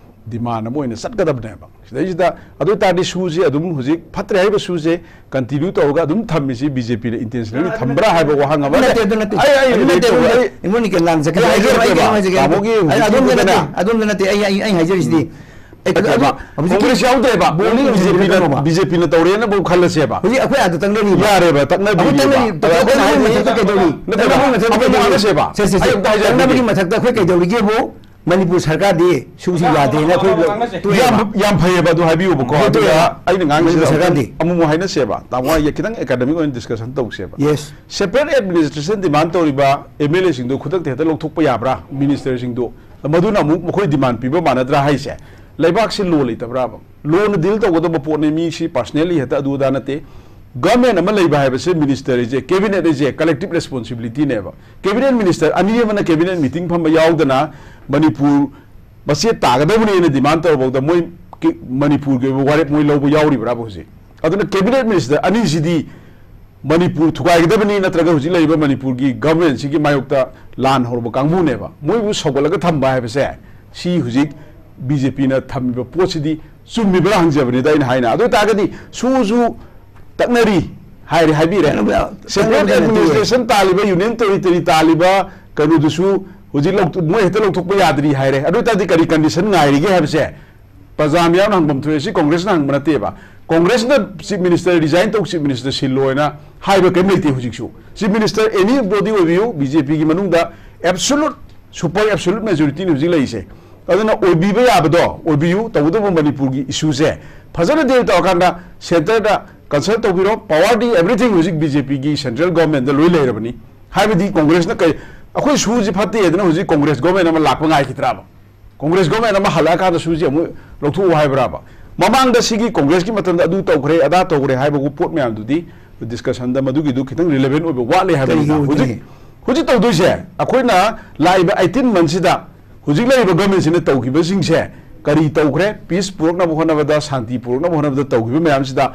ꯗꯤꯃꯥꯟ ꯑꯃ ꯑꯣꯏꯅ ꯆꯠꯀꯗꯕꯅꯦꯕ꯫ ꯁꯤꯗꯩꯁꯤꯗ ꯑꯗꯨ ꯑꯣꯏꯇꯥꯔꯗꯤ ꯁꯨꯁꯦ ꯑꯗꯨꯝ ꯍꯧꯖꯤꯛ ꯐꯠꯇ꯭ꯔꯦ ꯍꯥꯏꯔꯤꯕ ꯁꯨꯁꯦ ꯀꯟꯇꯤꯅ꯭ꯌꯨ ꯇꯧꯔꯒ ꯑꯗꯨꯝ ꯊꯝꯃꯤꯁꯤ ꯕꯤ ꯖꯦ ꯄꯤꯅ ꯏꯟꯇꯦꯟꯁꯅꯦꯜꯂꯤ ꯊꯝꯕ꯭ꯔꯥ ꯍꯥꯏꯕ ꯋꯥꯍꯪ ꯑꯃ ꯂꯩ꯫ ꯅꯠꯇꯦ, ꯑꯗꯨ ꯅꯠꯇꯦ꯫ ꯑꯩ ꯑꯩ ꯑꯗꯨ ꯅꯠꯇꯦ, ꯔꯤꯂꯦꯠ ꯑꯗꯨ ꯇꯧꯕ ꯅꯠꯇꯦ꯫ ꯑꯩ ꯏꯃꯣꯟ ꯅꯤꯀꯦꯜ ꯂꯥꯟ ꯆꯠꯈ꯭ꯔꯦ꯫ ꯑꯩ ꯑꯩ ꯍꯥꯏꯖꯔꯛꯀꯦꯕ꯫ ꯑꯩ ꯑꯗꯣꯝꯗ ꯅꯠꯇꯦ, ꯇꯥꯃꯣꯒꯤ ꯑꯗꯣꯝꯗ ꯅꯠꯇꯦ꯫ ꯑꯩ ꯑꯩ ꯑꯩ ꯍꯥꯏꯖꯔꯤꯁꯤꯗꯤ ꯑꯩ ꯑꯗꯨ ꯅꯠꯇꯦꯕ꯫ ꯍꯧꯖꯤꯛꯀꯤ ꯀꯣꯡꯒ꯭ꯔꯦꯁ ꯌꯥꯎꯗꯦꯕ꯫ ꯕꯣꯜꯗꯤ ꯕꯣꯜꯗꯤ ꯍꯧꯖꯤꯛ ꯕꯤ ꯖꯦ ꯄꯤꯅ ꯀꯩꯅꯣꯕ꯫ ꯕꯤ ꯖꯦ ꯄꯤꯅ ꯇꯧꯔꯦꯅꯕꯨ ꯈꯜꯂꯁꯦꯕ꯫ ꯍꯧꯖꯤꯛ ꯑꯩꯈꯣꯏ ꯑꯥꯗ ꯇꯛꯅꯔꯤꯕ꯫ ꯌꯥꯔꯦꯕ, ꯇꯛꯅꯕꯤꯔꯤꯕ꯫ ꯑꯩꯈꯣꯏ ꯇꯛꯅꯔꯤ-, ꯑꯗꯣ ꯑꯩꯈꯣꯏꯅ ꯇꯛꯅꯕꯒꯤ ꯍꯥꯏꯗꯤ ꯃꯊꯛꯇ ꯀꯩꯗꯧꯔꯤ? ꯅꯠꯇꯦꯕ, ꯇꯛꯅꯕꯒꯤ ꯃꯊꯛꯇ ꯑꯃꯨꯛ ꯀꯩꯗꯧꯔꯤ? ꯍꯥꯏꯅꯁꯦꯕ꯫ ꯁꯦ, ꯁꯦ, ꯁꯦ꯫ ꯑꯩ ꯑꯝꯇ ꯍꯥꯏꯖꯔꯛꯀꯦ꯫ ꯇꯛꯅꯕꯒꯤ ꯃꯊꯛꯇ ꯑꯩꯈꯣꯏ ꯀꯩꯗꯧꯔꯤꯒꯦꯕꯨ? ꯃꯅꯤꯄꯨꯔ ꯁꯔꯀꯥꯔꯗꯤ ꯁꯨꯁꯤ ꯌꯥꯗꯦꯅ ꯑꯩꯈꯣꯏ ꯇꯣꯛꯑꯦꯕ꯫ ꯌꯥꯝ ꯌꯥꯝ ꯐꯩꯌꯦꯕ ꯑꯗꯨ ꯍꯥꯏꯕꯤꯌꯨꯕꯀꯣ꯫ ꯍꯣꯏ, ꯑꯗꯨꯒ ꯇꯣꯛꯑꯦꯕ꯫ ꯑꯩꯅ ꯉꯥꯡꯉꯤꯁꯤꯗ ꯃꯅꯤꯄꯨꯔ ꯁꯔꯀꯥꯔꯗꯤ꯫ ꯑꯃꯨꯛ ꯑꯃꯨꯛ ꯍꯥꯏꯅꯁꯦꯕ꯫ ꯇꯥꯃꯣ ꯑꯩ ꯈꯤꯇꯪ ꯑꯦꯀꯥꯗꯃꯤꯛ ꯑꯣꯏꯅ ꯗꯤꯁꯀꯁꯟ ꯇꯧꯁꯦꯕ꯫ Yes. ꯁꯦꯄꯔꯦꯠ ꯑꯦꯗꯃꯤꯅꯤꯁꯇ꯭ꯔꯦꯁꯟ ꯗꯤꯃꯥꯟ ꯇꯧꯔꯤꯕ ꯑꯦꯝ ꯑꯦꯜ ꯑꯦꯁꯤꯡꯗꯣ ꯈꯨꯗꯛꯇ ꯍꯦꯛꯇ ꯂꯧꯊꯣꯛꯄ ꯌꯥꯕ꯭ꯔꯥ? ꯃꯤꯅꯤꯁꯇꯔꯁꯤꯡꯗꯣ ꯃꯗꯨꯅ ꯑꯃꯨꯛ ꯃꯈꯣꯏ ꯗꯤꯃꯥꯟ ꯄꯤꯕ ꯃꯥꯟꯅꯗ꯭ꯔꯥ ꯍꯥꯏꯁꯦ? ꯂꯩꯕꯥꯛꯁꯤ ꯂꯣ ꯂꯩꯇꯕ꯭ꯔꯥꯕ? ꯂꯣꯅ ꯗꯤꯜ ꯇꯧꯒꯗꯕ ꯄꯣꯠꯅꯤ, ꯃꯤꯁꯤ ꯄꯥꯔꯁꯅꯦꯜꯂꯤ ꯍꯦꯛꯇ ꯑꯗꯨ ꯑꯗꯥ ꯅꯠꯇꯦ꯫ ꯒꯚꯔꯟꯃꯦꯟ ꯑꯃ ꯂꯩꯕ ꯍꯥꯏꯕꯁꯦ, ꯃꯤꯅꯤꯁꯇꯔ ꯍꯥꯏꯁꯦ, ꯀꯦꯕꯤꯅꯦꯠ ꯍꯥꯏꯁꯦ ꯀꯂꯦꯛꯇꯤꯞ ꯔꯦꯁꯄꯣꯟꯁꯤꯕꯤꯂꯤꯇꯤꯅꯦꯕ꯫ ꯀꯦꯕꯤꯅꯦꯠ ꯃꯤꯅꯤꯁꯇꯔ ꯑꯅꯤ ꯑꯃꯅ ꯀꯦꯕꯤꯅꯦꯠ ꯃꯤꯇꯤꯡ ꯐꯝꯕ ꯌꯥꯎꯗꯅ ꯃꯅꯤꯄꯨꯔ ꯃꯆꯦꯠ ꯇꯥꯒꯗꯕꯅꯦꯅ ꯗꯤꯃꯥꯟ ꯇꯧꯔꯐꯥꯎꯗ ꯃꯣꯏ ꯀꯦ-, ꯃꯅꯤꯄꯨꯔꯒꯤ ꯑꯣꯏꯕ ꯋꯥꯔꯦꯞ ꯃꯣꯏ ꯂꯧꯕ ꯌꯥꯎꯔꯤꯕ꯭ꯔꯥꯕ ꯍꯧꯖꯤꯛ? ꯑꯗꯨꯅ ꯀꯦꯕꯤꯅꯦꯠ ꯃꯤꯅꯤꯁꯇꯔ ꯑꯅꯤꯁꯤꯗꯤ ꯃꯅꯤꯄꯨꯔ ꯊꯨꯒꯥꯏꯒꯗꯕꯅꯤ ꯅꯠꯇ꯭ꯔꯒ ꯍꯧꯖꯤꯛ ꯂꯩꯔꯤꯕ ꯃꯅꯤꯄꯨꯔꯒꯤ ꯒꯚꯔꯟꯃꯦꯟꯁꯤꯒꯤ ꯃꯥꯌꯣꯛꯇ ꯂꯥꯟ ꯍꯧꯔꯕ ꯀꯥꯡꯕꯨꯅꯦꯕ꯫ ꯃꯣꯏꯕꯨ ꯁꯧꯒꯠꯂꯒ ꯊꯝꯕ ꯍꯥꯏꯕꯁꯦ, ꯁꯤ ꯍꯧꯖꯤꯛ ꯕꯤ ꯖꯦ ꯄꯤꯅ ꯊꯝꯃꯤꯕ ꯄꯣꯠꯁꯤꯗꯤ ꯆꯨꯝꯃꯤꯕ꯭ꯔꯥ ꯍꯪꯖꯕꯅꯤꯗ ꯑꯩꯅ ꯍꯥꯏꯅ꯫ ꯑꯗꯨ ꯑꯣꯏꯇꯥꯔꯒꯗꯤ ꯁꯨꯁꯨ ꯇꯛꯅꯔꯤ ꯍꯥꯏꯔꯦ, ꯍꯥꯏꯕꯤꯔꯦ꯫ ꯇꯛꯅꯕ-, ꯁꯦꯄꯔꯦꯠ ꯇꯛꯅꯕꯗꯤ ꯅꯠꯇꯦ꯫ ꯑꯦꯗꯃꯤꯅꯤꯁꯇ꯭ꯔꯦꯁꯟ ꯇꯥꯜꯂꯤꯕ, ꯌꯨꯅꯤꯌꯟ ꯇꯦꯔꯤꯇꯣꯔꯤ ꯇꯥꯜꯂꯤꯕ ꯀꯩꯅꯣꯗꯨꯁꯨ ꯍꯧꯖꯤꯛ ꯂꯧ-, ꯃꯣꯏ ꯍꯦꯛꯇ ꯂꯧꯊꯣꯛꯄ ꯌꯥꯗ꯭ꯔꯤ ꯍꯥꯏꯔꯦ꯫ ꯑꯗꯨ ꯑꯣꯏꯇꯥꯔꯗꯤ ꯀꯔꯤ ꯀꯟꯗꯤꯁꯟ ꯉꯥꯏꯔꯤꯒꯦ ꯍꯥꯏꯕꯁꯦ ꯄ꯭ꯔꯖꯥ ꯃꯤꯌꯥꯝꯅ ꯍꯪꯐꯝ ꯊꯣꯛꯑꯦ꯫ ꯁꯤ ꯀꯣꯡꯒ꯭ꯔꯦꯁꯅ ꯍꯪꯕ ꯅꯠꯇꯦꯕ꯫ ꯀꯣꯡꯒ꯭ꯔꯦꯁꯅ ꯆꯤꯐ ꯃꯤꯅꯤꯁꯇꯔ ꯔꯤꯖꯥꯏꯟ ꯇꯧ, ꯆꯤꯐ ꯃꯤꯅꯤꯁꯇꯔ ꯁꯤꯜꯂꯣ ꯍꯥꯏꯅ ꯍꯥꯏꯕ ꯀꯔꯤꯝ ꯂꯩꯇꯦ ꯍꯧꯖꯤꯛꯁꯨ꯫ ꯆꯤꯐ ꯃꯤꯅꯤꯁꯇꯔ ꯑꯦꯅꯤ ꯕꯣꯗꯤ ꯑꯣꯏꯕꯤꯌꯨ, ꯕꯤ ꯖꯦ ꯄꯤꯒꯤ ꯃꯅꯨꯡꯗ ꯑꯦꯕꯁꯣꯂꯨꯠ, ꯁꯨꯄꯔ ꯑꯦꯕꯁꯣꯂꯨꯠ ꯃꯦꯖꯣꯔꯤꯇꯤꯅꯤ ꯍꯧꯖꯤꯛ ꯂꯩꯔꯤꯁꯦ꯫ ꯑꯗꯨꯅ ꯑꯣꯏꯕꯤꯕ ꯌꯥꯕꯗꯣ ꯑꯣꯏꯕꯤꯌꯨ, ꯇꯧꯕꯇꯕꯨ ꯃꯅꯤꯄꯨꯔꯒꯤ ꯏꯁꯨꯁꯦ ꯐꯖꯅ ꯗꯤꯜ ꯇꯧꯔꯀꯥꯟꯗ ꯁꯦꯟꯇꯔꯗ ꯀꯟꯁꯜ ꯇꯧꯕꯤꯔꯣ꯫ ꯄꯋꯥꯔꯗꯤ, ꯑꯦꯕ꯭ꯔꯤꯊꯤꯡ ꯍꯧꯖꯤꯛ ꯕꯤ ꯖꯦ ꯄꯤꯒꯤ ꯁꯦꯟꯇ꯭ꯔꯦꯜ ꯒꯣꯔꯃꯦꯟꯗ ꯂꯣꯏ ꯂꯩꯔꯕꯅꯤ꯫ ꯍꯥꯏꯕꯗꯤ ꯀꯣꯡꯒ꯭ꯔꯦꯁꯅ ꯀꯩ, ꯑꯩꯈꯣꯏ ꯁꯨꯁꯤ ꯐꯠꯇꯦ ꯍꯥꯏꯗꯅ ꯍꯧꯖꯤꯛ ꯀꯣꯡꯒ꯭ꯔꯦꯁ ꯒꯣꯔꯃꯦꯟ ꯑꯃ ꯂꯥꯛꯄ ꯉꯥꯏꯈꯤꯗ꯭ꯔꯕ? ꯀꯣꯡꯒ꯭ꯔꯦꯁ ꯒꯣꯔꯃꯦꯟ ꯑꯃ ꯍꯜꯂꯛꯑꯀꯥꯟꯗ ꯁꯨꯁꯤ ꯑꯃꯨꯛ ꯂꯧꯊꯣꯛꯎ ꯍꯥꯏꯕ꯭ꯔꯕ? ꯃꯃꯥꯡꯗ ꯁꯤꯒꯤ ꯀꯣꯡꯒ꯭ꯔꯦꯁꯀꯤ ꯃꯇꯝꯗ ꯑꯗꯨ ꯇꯧꯈ꯭ꯔꯦ, ꯑꯗꯥ ꯇꯧꯈ꯭ꯔꯦ ꯍꯥꯏꯕ ꯄꯣꯠ ꯃꯌꯥꯝꯗꯨꯗꯤ ꯗꯤꯁꯀꯁꯟꯗ ꯃꯗꯨꯒꯤꯗꯨ ꯈꯤꯇꯪ ꯔꯤꯂꯦꯚꯦꯟ ꯑꯣꯏꯕ ꯋꯥꯠꯂꯦ ꯍꯥꯏꯕꯅꯤꯗ꯫ ꯀꯔꯤꯒꯤ ꯍꯧꯖꯤꯛ, ꯑꯣꯏꯗꯣꯏꯅꯣ? ꯍꯧꯖꯤꯛ ꯇꯧꯗꯣꯏꯁꯦ ꯑꯩꯈꯣꯏꯅ ꯂꯥꯛꯏꯕ ꯑꯩꯇꯤꯟ ꯃꯟꯁꯤꯗ ꯍꯧꯖꯤꯛ ꯂꯩꯔꯤꯕ ꯒꯣꯔꯃꯦꯟꯁꯤꯅ ꯇꯧꯈꯤꯕꯁꯤꯡꯁꯦ ꯀꯔꯤ ꯇꯧꯈ꯭ꯔꯦ? ꯄꯤꯁ ꯄꯨꯔꯛꯅꯕ ꯍꯣꯠꯅꯕꯗ, ꯁꯥꯟꯇꯤ ꯄꯨꯔꯛꯅꯕ ꯍꯣꯠꯅꯕꯗ ꯇꯧꯈꯤꯕ ꯃꯌꯥꯝꯁꯤꯗ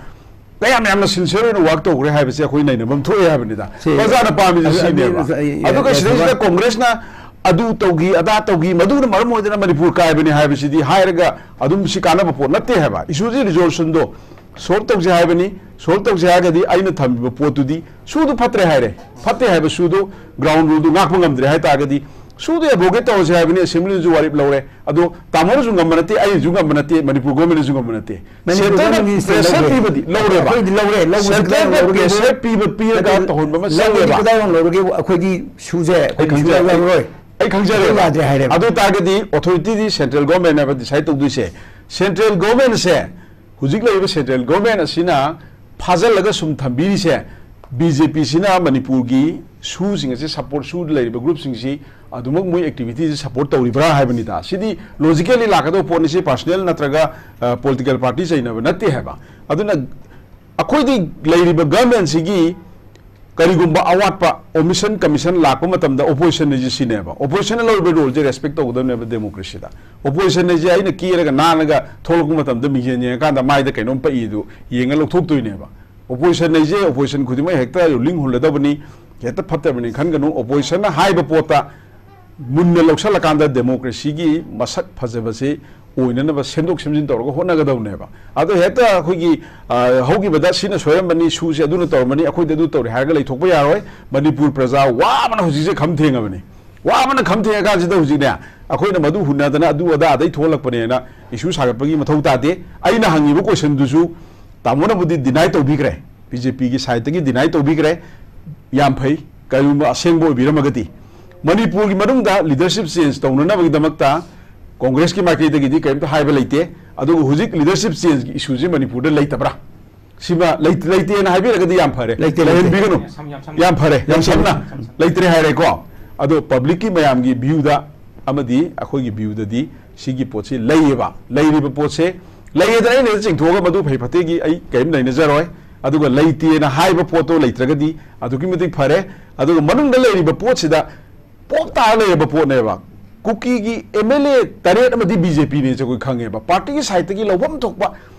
ꯀꯌꯥꯝ ꯌꯥꯝꯅ ꯁꯤꯟꯁꯤꯌꯔ ꯑꯣꯏꯅ ꯋꯥꯔꯛ ꯇꯧꯈ꯭ꯔꯦ ꯍꯥꯏꯕꯁꯦ ꯑꯩꯈꯣꯏ ꯅꯩꯅꯐꯝ ꯊꯣꯛꯑꯦ ꯍꯥꯏꯕꯅꯤꯗ꯫ ꯁꯤ-, ꯄ꯭ꯔꯖꯥꯅ ꯄꯥꯝꯃꯤꯁꯦ ꯑꯗꯨ-, ꯑꯗꯨ-, ꯁꯤꯅꯦꯕ꯫ ꯑꯩ-, ꯑꯩ-, ꯑꯗꯨꯒ ꯑꯩ-, ꯁꯤꯗꯩꯁꯤꯗ ꯊꯕꯛ- ꯀꯣꯡꯒ꯭ꯔꯦꯁꯅ ꯑꯗꯨ ꯇꯧꯈꯤ, ꯑꯗꯥ ꯇꯧꯈꯤ, ꯃꯗꯨꯅ ꯃꯔꯝ ꯑꯣꯏꯗꯅ ꯃꯅꯤꯄꯨꯔ ꯀꯥꯏꯕꯅꯤ ꯍꯥꯏꯕꯁꯤꯗꯤ ꯍꯥꯏꯔꯒ ꯑꯗꯨꯝ ꯁꯤ ꯀꯥꯟꯅꯕ ꯄꯣꯠ ꯅꯠꯇꯦ ꯍꯥꯏꯕ꯫ Issue ꯁꯤ resolution ꯗꯣ solve ꯇꯧꯁꯦ ꯍꯥꯏꯕꯅꯤ꯫ Solve ꯇꯧꯁꯦ ꯍꯥꯏꯔꯒꯗꯤ ꯑꯩꯅ ꯊꯝꯃꯤꯕ ꯄꯣꯠꯇꯨꯗꯤ ꯁꯨꯗꯨ ꯐꯠꯇ꯭ꯔꯦ ꯍꯥꯏꯔꯦ, ꯐꯠꯇꯦ ꯍꯥꯏꯕ ꯁꯨꯗꯨ, ground rule ꯗꯨ ꯉꯥꯛꯄ ꯉꯝꯗ꯭ꯔꯦ ꯍꯥꯏ ꯇꯥꯔꯒꯗꯤ, ꯁꯨꯗꯨ abrogate ꯇꯧꯔꯁꯦ ꯍꯥꯏꯕꯅꯤ꯫ Assembly ꯅꯁꯨ ꯋꯥꯔꯦꯞ ꯂꯧꯔꯦ, ꯑꯗꯣ ꯇꯥꯃꯣꯅꯁꯨ ꯉꯝꯕ ꯅꯠꯇꯦ, ꯑꯩꯅꯁꯨ ꯉꯝꯕ ꯅꯠꯇꯦ, ꯃꯅꯤꯄꯨꯔ government ꯅꯁꯨ ꯉꯝꯕ ꯅꯠꯇꯦ꯫ ꯃꯅꯤꯄꯨꯔ Central government ꯅ ꯁꯤ pressure ꯂꯧꯔꯦ꯫ ꯄꯤꯕꯗꯤ ꯂꯧꯔꯦꯕ꯫ ꯑꯩꯈꯣꯏꯗꯤ ꯂꯧꯔꯦ, ꯂꯧꯕꯁꯤ Central ꯀꯗꯥꯏ ꯅ ꯂꯧꯔꯒꯦ? Pressure ꯄꯤꯕ, ꯄꯤꯔꯒ ꯅꯠꯇꯦ, ꯇꯧꯍꯟꯕ ꯑꯃ ꯂꯧꯕꯁꯤ ꯆꯪꯉꯦꯕ꯫ ꯀꯗꯥꯏ ꯂꯧꯔꯒꯦ? ꯑꯩꯈꯣꯏꯗꯤ ꯁꯨꯁꯦ ꯑꯩ ꯑꯩꯈꯣꯏ ꯈꯪꯖꯔꯦ꯫ ꯂꯧꯔꯣꯏ꯫ ꯑꯩ ꯈꯪꯖꯔꯦꯕ꯫ ꯑꯩꯈꯣꯏ ꯌꯥꯗ꯭ꯔꯦ ꯍꯥꯏꯔꯦꯕ꯫ ꯑꯗꯨ ꯇꯥꯔꯒꯗꯤ authority ꯗꯤ central government ꯅꯦꯕ decide ꯇꯧꯗꯣꯏꯁꯦ꯫ Central government ꯁꯦ, ꯍꯧꯖꯤꯛ ꯂꯩꯔꯤꯕ central government ꯑꯁꯤꯅ ꯐꯥꯖꯤꯜꯂꯒ ꯁꯨꯝ ꯊꯝꯕꯤꯔꯤꯁꯦ, ꯕꯤ ꯖꯦ ꯄꯤ ꯁꯤꯅ ꯃꯅꯤꯄꯨꯔꯒꯤ ꯁꯨꯁꯤꯡ ꯑꯁꯤ support, ꯁꯨꯗ ꯂꯩꯔꯤꯕ group ꯁꯤꯡꯁꯤ ꯑꯗꯨꯃꯛ ꯃꯣꯏ activity ꯁꯤ support ꯇꯧꯔꯤꯕ꯭ꯔꯥ ꯍꯥꯏꯕꯅꯤꯗ꯫ ꯁꯤꯗꯤ logically ꯂꯥꯛꯀꯗꯧꯕ ꯄꯣꯠꯅꯤ꯫ ꯁꯤ personal ꯅꯠꯇ꯭ꯔꯒ, ꯑ, political party ꯆꯩꯅꯕ ꯅꯠꯇꯦ ꯍꯥꯏꯕ꯫ ꯑꯗꯨꯅ ꯑꯩꯈꯣꯏꯗꯤ ꯂꯩꯔꯤꯕ government ꯁꯤꯒꯤ ꯀꯔꯤꯒꯨꯝꯕ ꯑꯋꯥꯠꯄ, omission commission ꯂꯥꯛꯄ ꯃꯇꯝꯗ opposition ꯅꯁꯤ ꯁꯤꯅꯦꯕ꯫ Opposition ꯅ ꯂꯧꯔꯤꯕ role ꯁꯦ respect ꯇꯧꯒꯗꯕꯅꯦꯕ democracy ꯗ꯫ Opposition ꯅꯁꯤ ꯑꯩꯅ ꯀꯦꯔꯒ ꯅꯥꯜꯂꯒ ꯊꯣꯛꯂꯛꯄ ꯃꯇꯝꯗ ꯃꯤꯡꯁꯦꯜ ꯌꯦꯡꯉꯀꯥꯟꯗ ꯃꯥꯏꯗ ꯀꯩꯅꯣꯝ ꯄꯛꯏꯗꯨ ꯌꯦꯡꯉ ꯂꯧꯊꯣꯛꯇꯣꯏꯅꯦꯕ꯫ Opposition ꯅꯁꯤ opposition ꯈꯨꯗꯤꯡꯃꯛ ꯍꯦꯛꯇ ꯔꯨꯂꯤꯡ ꯍꯨꯜꯂꯗꯕꯅꯤ, ꯍꯦꯛꯇ ꯐꯠꯇꯕꯅꯤ ꯈꯟꯒꯅꯨ꯫ Opposition ꯅ ꯍꯥꯏꯕ ꯄꯣꯠꯇ ꯃꯨꯟꯅ ꯂꯧꯁꯜꯂꯀꯥꯟꯗ democracy ꯒꯤ ꯃꯁꯛ ꯐꯖꯕꯁꯤ ꯑꯣꯏꯅꯅꯕ ꯁꯦꯝꯗꯣꯛ ꯁꯦꯝꯖꯤꯟ ꯇꯧꯔꯒ ꯍꯣꯠꯅꯒꯗꯕꯅꯦꯕ꯫ ꯑꯗꯣ ꯍꯦꯛꯇ ꯑꯩꯈꯣꯏꯒꯤ, ꯑ, ꯍꯧꯈꯤꯕꯗ ꯁꯤꯅ ꯁꯣꯏꯔꯝꯕꯅꯤ, ꯁꯨꯁꯦ ꯑꯗꯨꯅ ꯇꯧꯔꯝꯕꯅꯤ, ꯑꯩꯈꯣꯏꯗꯤ ꯑꯗꯨ ꯇꯧꯔꯦ ꯍꯥꯏꯔꯒ ꯂꯩꯊꯣꯛꯄ ꯌꯥꯔꯣꯏ꯫ ꯃꯅꯤꯄꯨꯔ ꯄ꯭ꯔꯖꯥ ꯋꯥꯕꯅ ꯍꯧꯖꯤꯛꯁꯦ ꯈꯝ ꯊꯦꯡꯉꯕꯅꯤ꯫ ꯋꯥꯕꯅ ꯈꯝ ꯊꯦꯡꯉꯀꯥꯟꯁꯤꯗ ꯍꯧꯖꯤꯛꯅꯦ, ꯑꯩꯈꯣꯏꯅ ꯃꯗꯨ ꯍꯨꯟꯅꯗꯅ ꯑꯗꯨ ꯑꯗꯥ ꯑꯗꯩ ꯊꯣꯛꯍꯜꯂꯛꯄꯅꯦꯅ issue ꯁꯥꯒꯠꯄꯒꯤ ꯃꯊꯧ ꯇꯥꯗꯦ꯫ ꯑꯩꯅ ꯍꯪꯉꯤꯕ question ꯗꯨꯁꯨ ꯇꯥꯃꯣꯅꯕꯨꯗꯤ deny ꯇꯧꯕꯤꯈ꯭ꯔꯦ, ꯕꯤ ꯖꯦ ꯄꯤ ꯒꯤ side ꯇꯒꯤ deny ꯇꯧꯕꯤꯈ꯭ꯔꯦ꯫ ꯌꯥꯝ ꯐꯩ, ꯀꯔꯤꯒꯨꯝꯕ ꯑꯁꯦꯡꯕ ꯑꯣꯏꯕꯤꯔꯝꯃꯒꯗꯤ꯫ ꯃꯅꯤꯄꯨꯔꯒꯤ ꯃꯅꯨꯡꯗ leadership change ꯇꯧꯅꯅꯕꯒꯤꯗꯃꯛꯇ Congress ꯀꯤ ꯃꯥꯏꯀꯩꯗꯒꯤꯗꯤ ꯀꯔꯤꯝꯇ ꯍꯥꯏꯕ ꯂꯩꯇꯦ, ꯑꯗꯨꯕꯨ ꯍꯧꯖꯤꯛ leadership change ꯒꯤ issue ꯁꯤ ꯃꯅꯤꯄꯨꯔꯗ ꯂꯩꯇꯕ꯭ꯔꯥ? ꯁꯤꯃ ꯂꯩ-, ꯂꯩꯇꯦꯅ ꯍꯥꯏꯕꯤꯔꯒꯗꯤ ꯌꯥꯝ ꯐꯔꯦ꯫ ꯂꯩꯇꯦ, ꯂꯩꯇꯦ꯫ ꯂꯩꯍꯟꯕꯤꯒꯅꯨ꯫ ꯌꯥꯝ ꯁꯝ-, ꯌꯥꯝ ꯁꯝꯅ꯫ ꯌꯥꯝ ꯐꯔꯦ, ꯌꯥꯝ ꯁꯝꯅ꯫ ꯂꯩꯇꯦ꯫ ꯂꯩꯇ꯭ꯔꯦ ꯍꯥꯏꯔꯦꯀꯣ꯫ ꯑꯗꯣ public ꯀꯤ ꯃꯌꯥꯝꯒꯤ view ꯗ ꯑꯃꯗꯤ ꯑꯩꯈꯣꯏꯒꯤ view ꯗꯗꯤ ꯁꯤꯒꯤ ꯄꯣꯠꯁꯤ ꯂꯩꯌꯦꯕ꯫ ꯂꯩꯔꯤꯕ ꯄꯣꯠꯁꯦ ꯂꯩꯌꯦꯗꯅ ꯑꯩꯅ ꯆꯤꯡꯊꯣꯛꯑꯒ ꯃꯗꯨ ꯐꯩ ꯐꯠꯇꯦꯒꯤ ꯑꯩ ꯀꯔꯤꯝ ꯂꯩꯅꯖꯔꯣꯏ꯫ ꯑꯗꯨꯒ ꯂꯩꯇꯦꯅ ꯍꯥꯏꯕ ꯄꯣꯠꯇꯣ ꯂꯩꯇ꯭ꯔꯒꯗꯤ ꯑꯗꯨꯛꯀꯤ ꯃꯇꯤꯛ ꯐꯔꯦ꯫ ꯑꯗꯨꯒ ꯃꯅꯨꯡꯗ ꯂꯩꯔꯤꯕ ꯄꯣꯠꯁꯤꯗ ꯄꯣꯞ ꯇꯥꯔ ꯂꯩꯔꯕ ꯄꯣꯠꯅꯦꯕ꯫ ꯀꯨꯀꯤꯒꯤ M L A ꯇꯔꯦꯠ ꯑꯃꯗꯤ B J P ꯅꯦꯁꯦ ꯑꯩꯈꯣꯏ ꯈꯪꯉꯦꯕ꯫ Party ꯒꯤ side ꯇꯒꯤ ꯂꯧꯐꯝ ꯊꯣꯛꯄ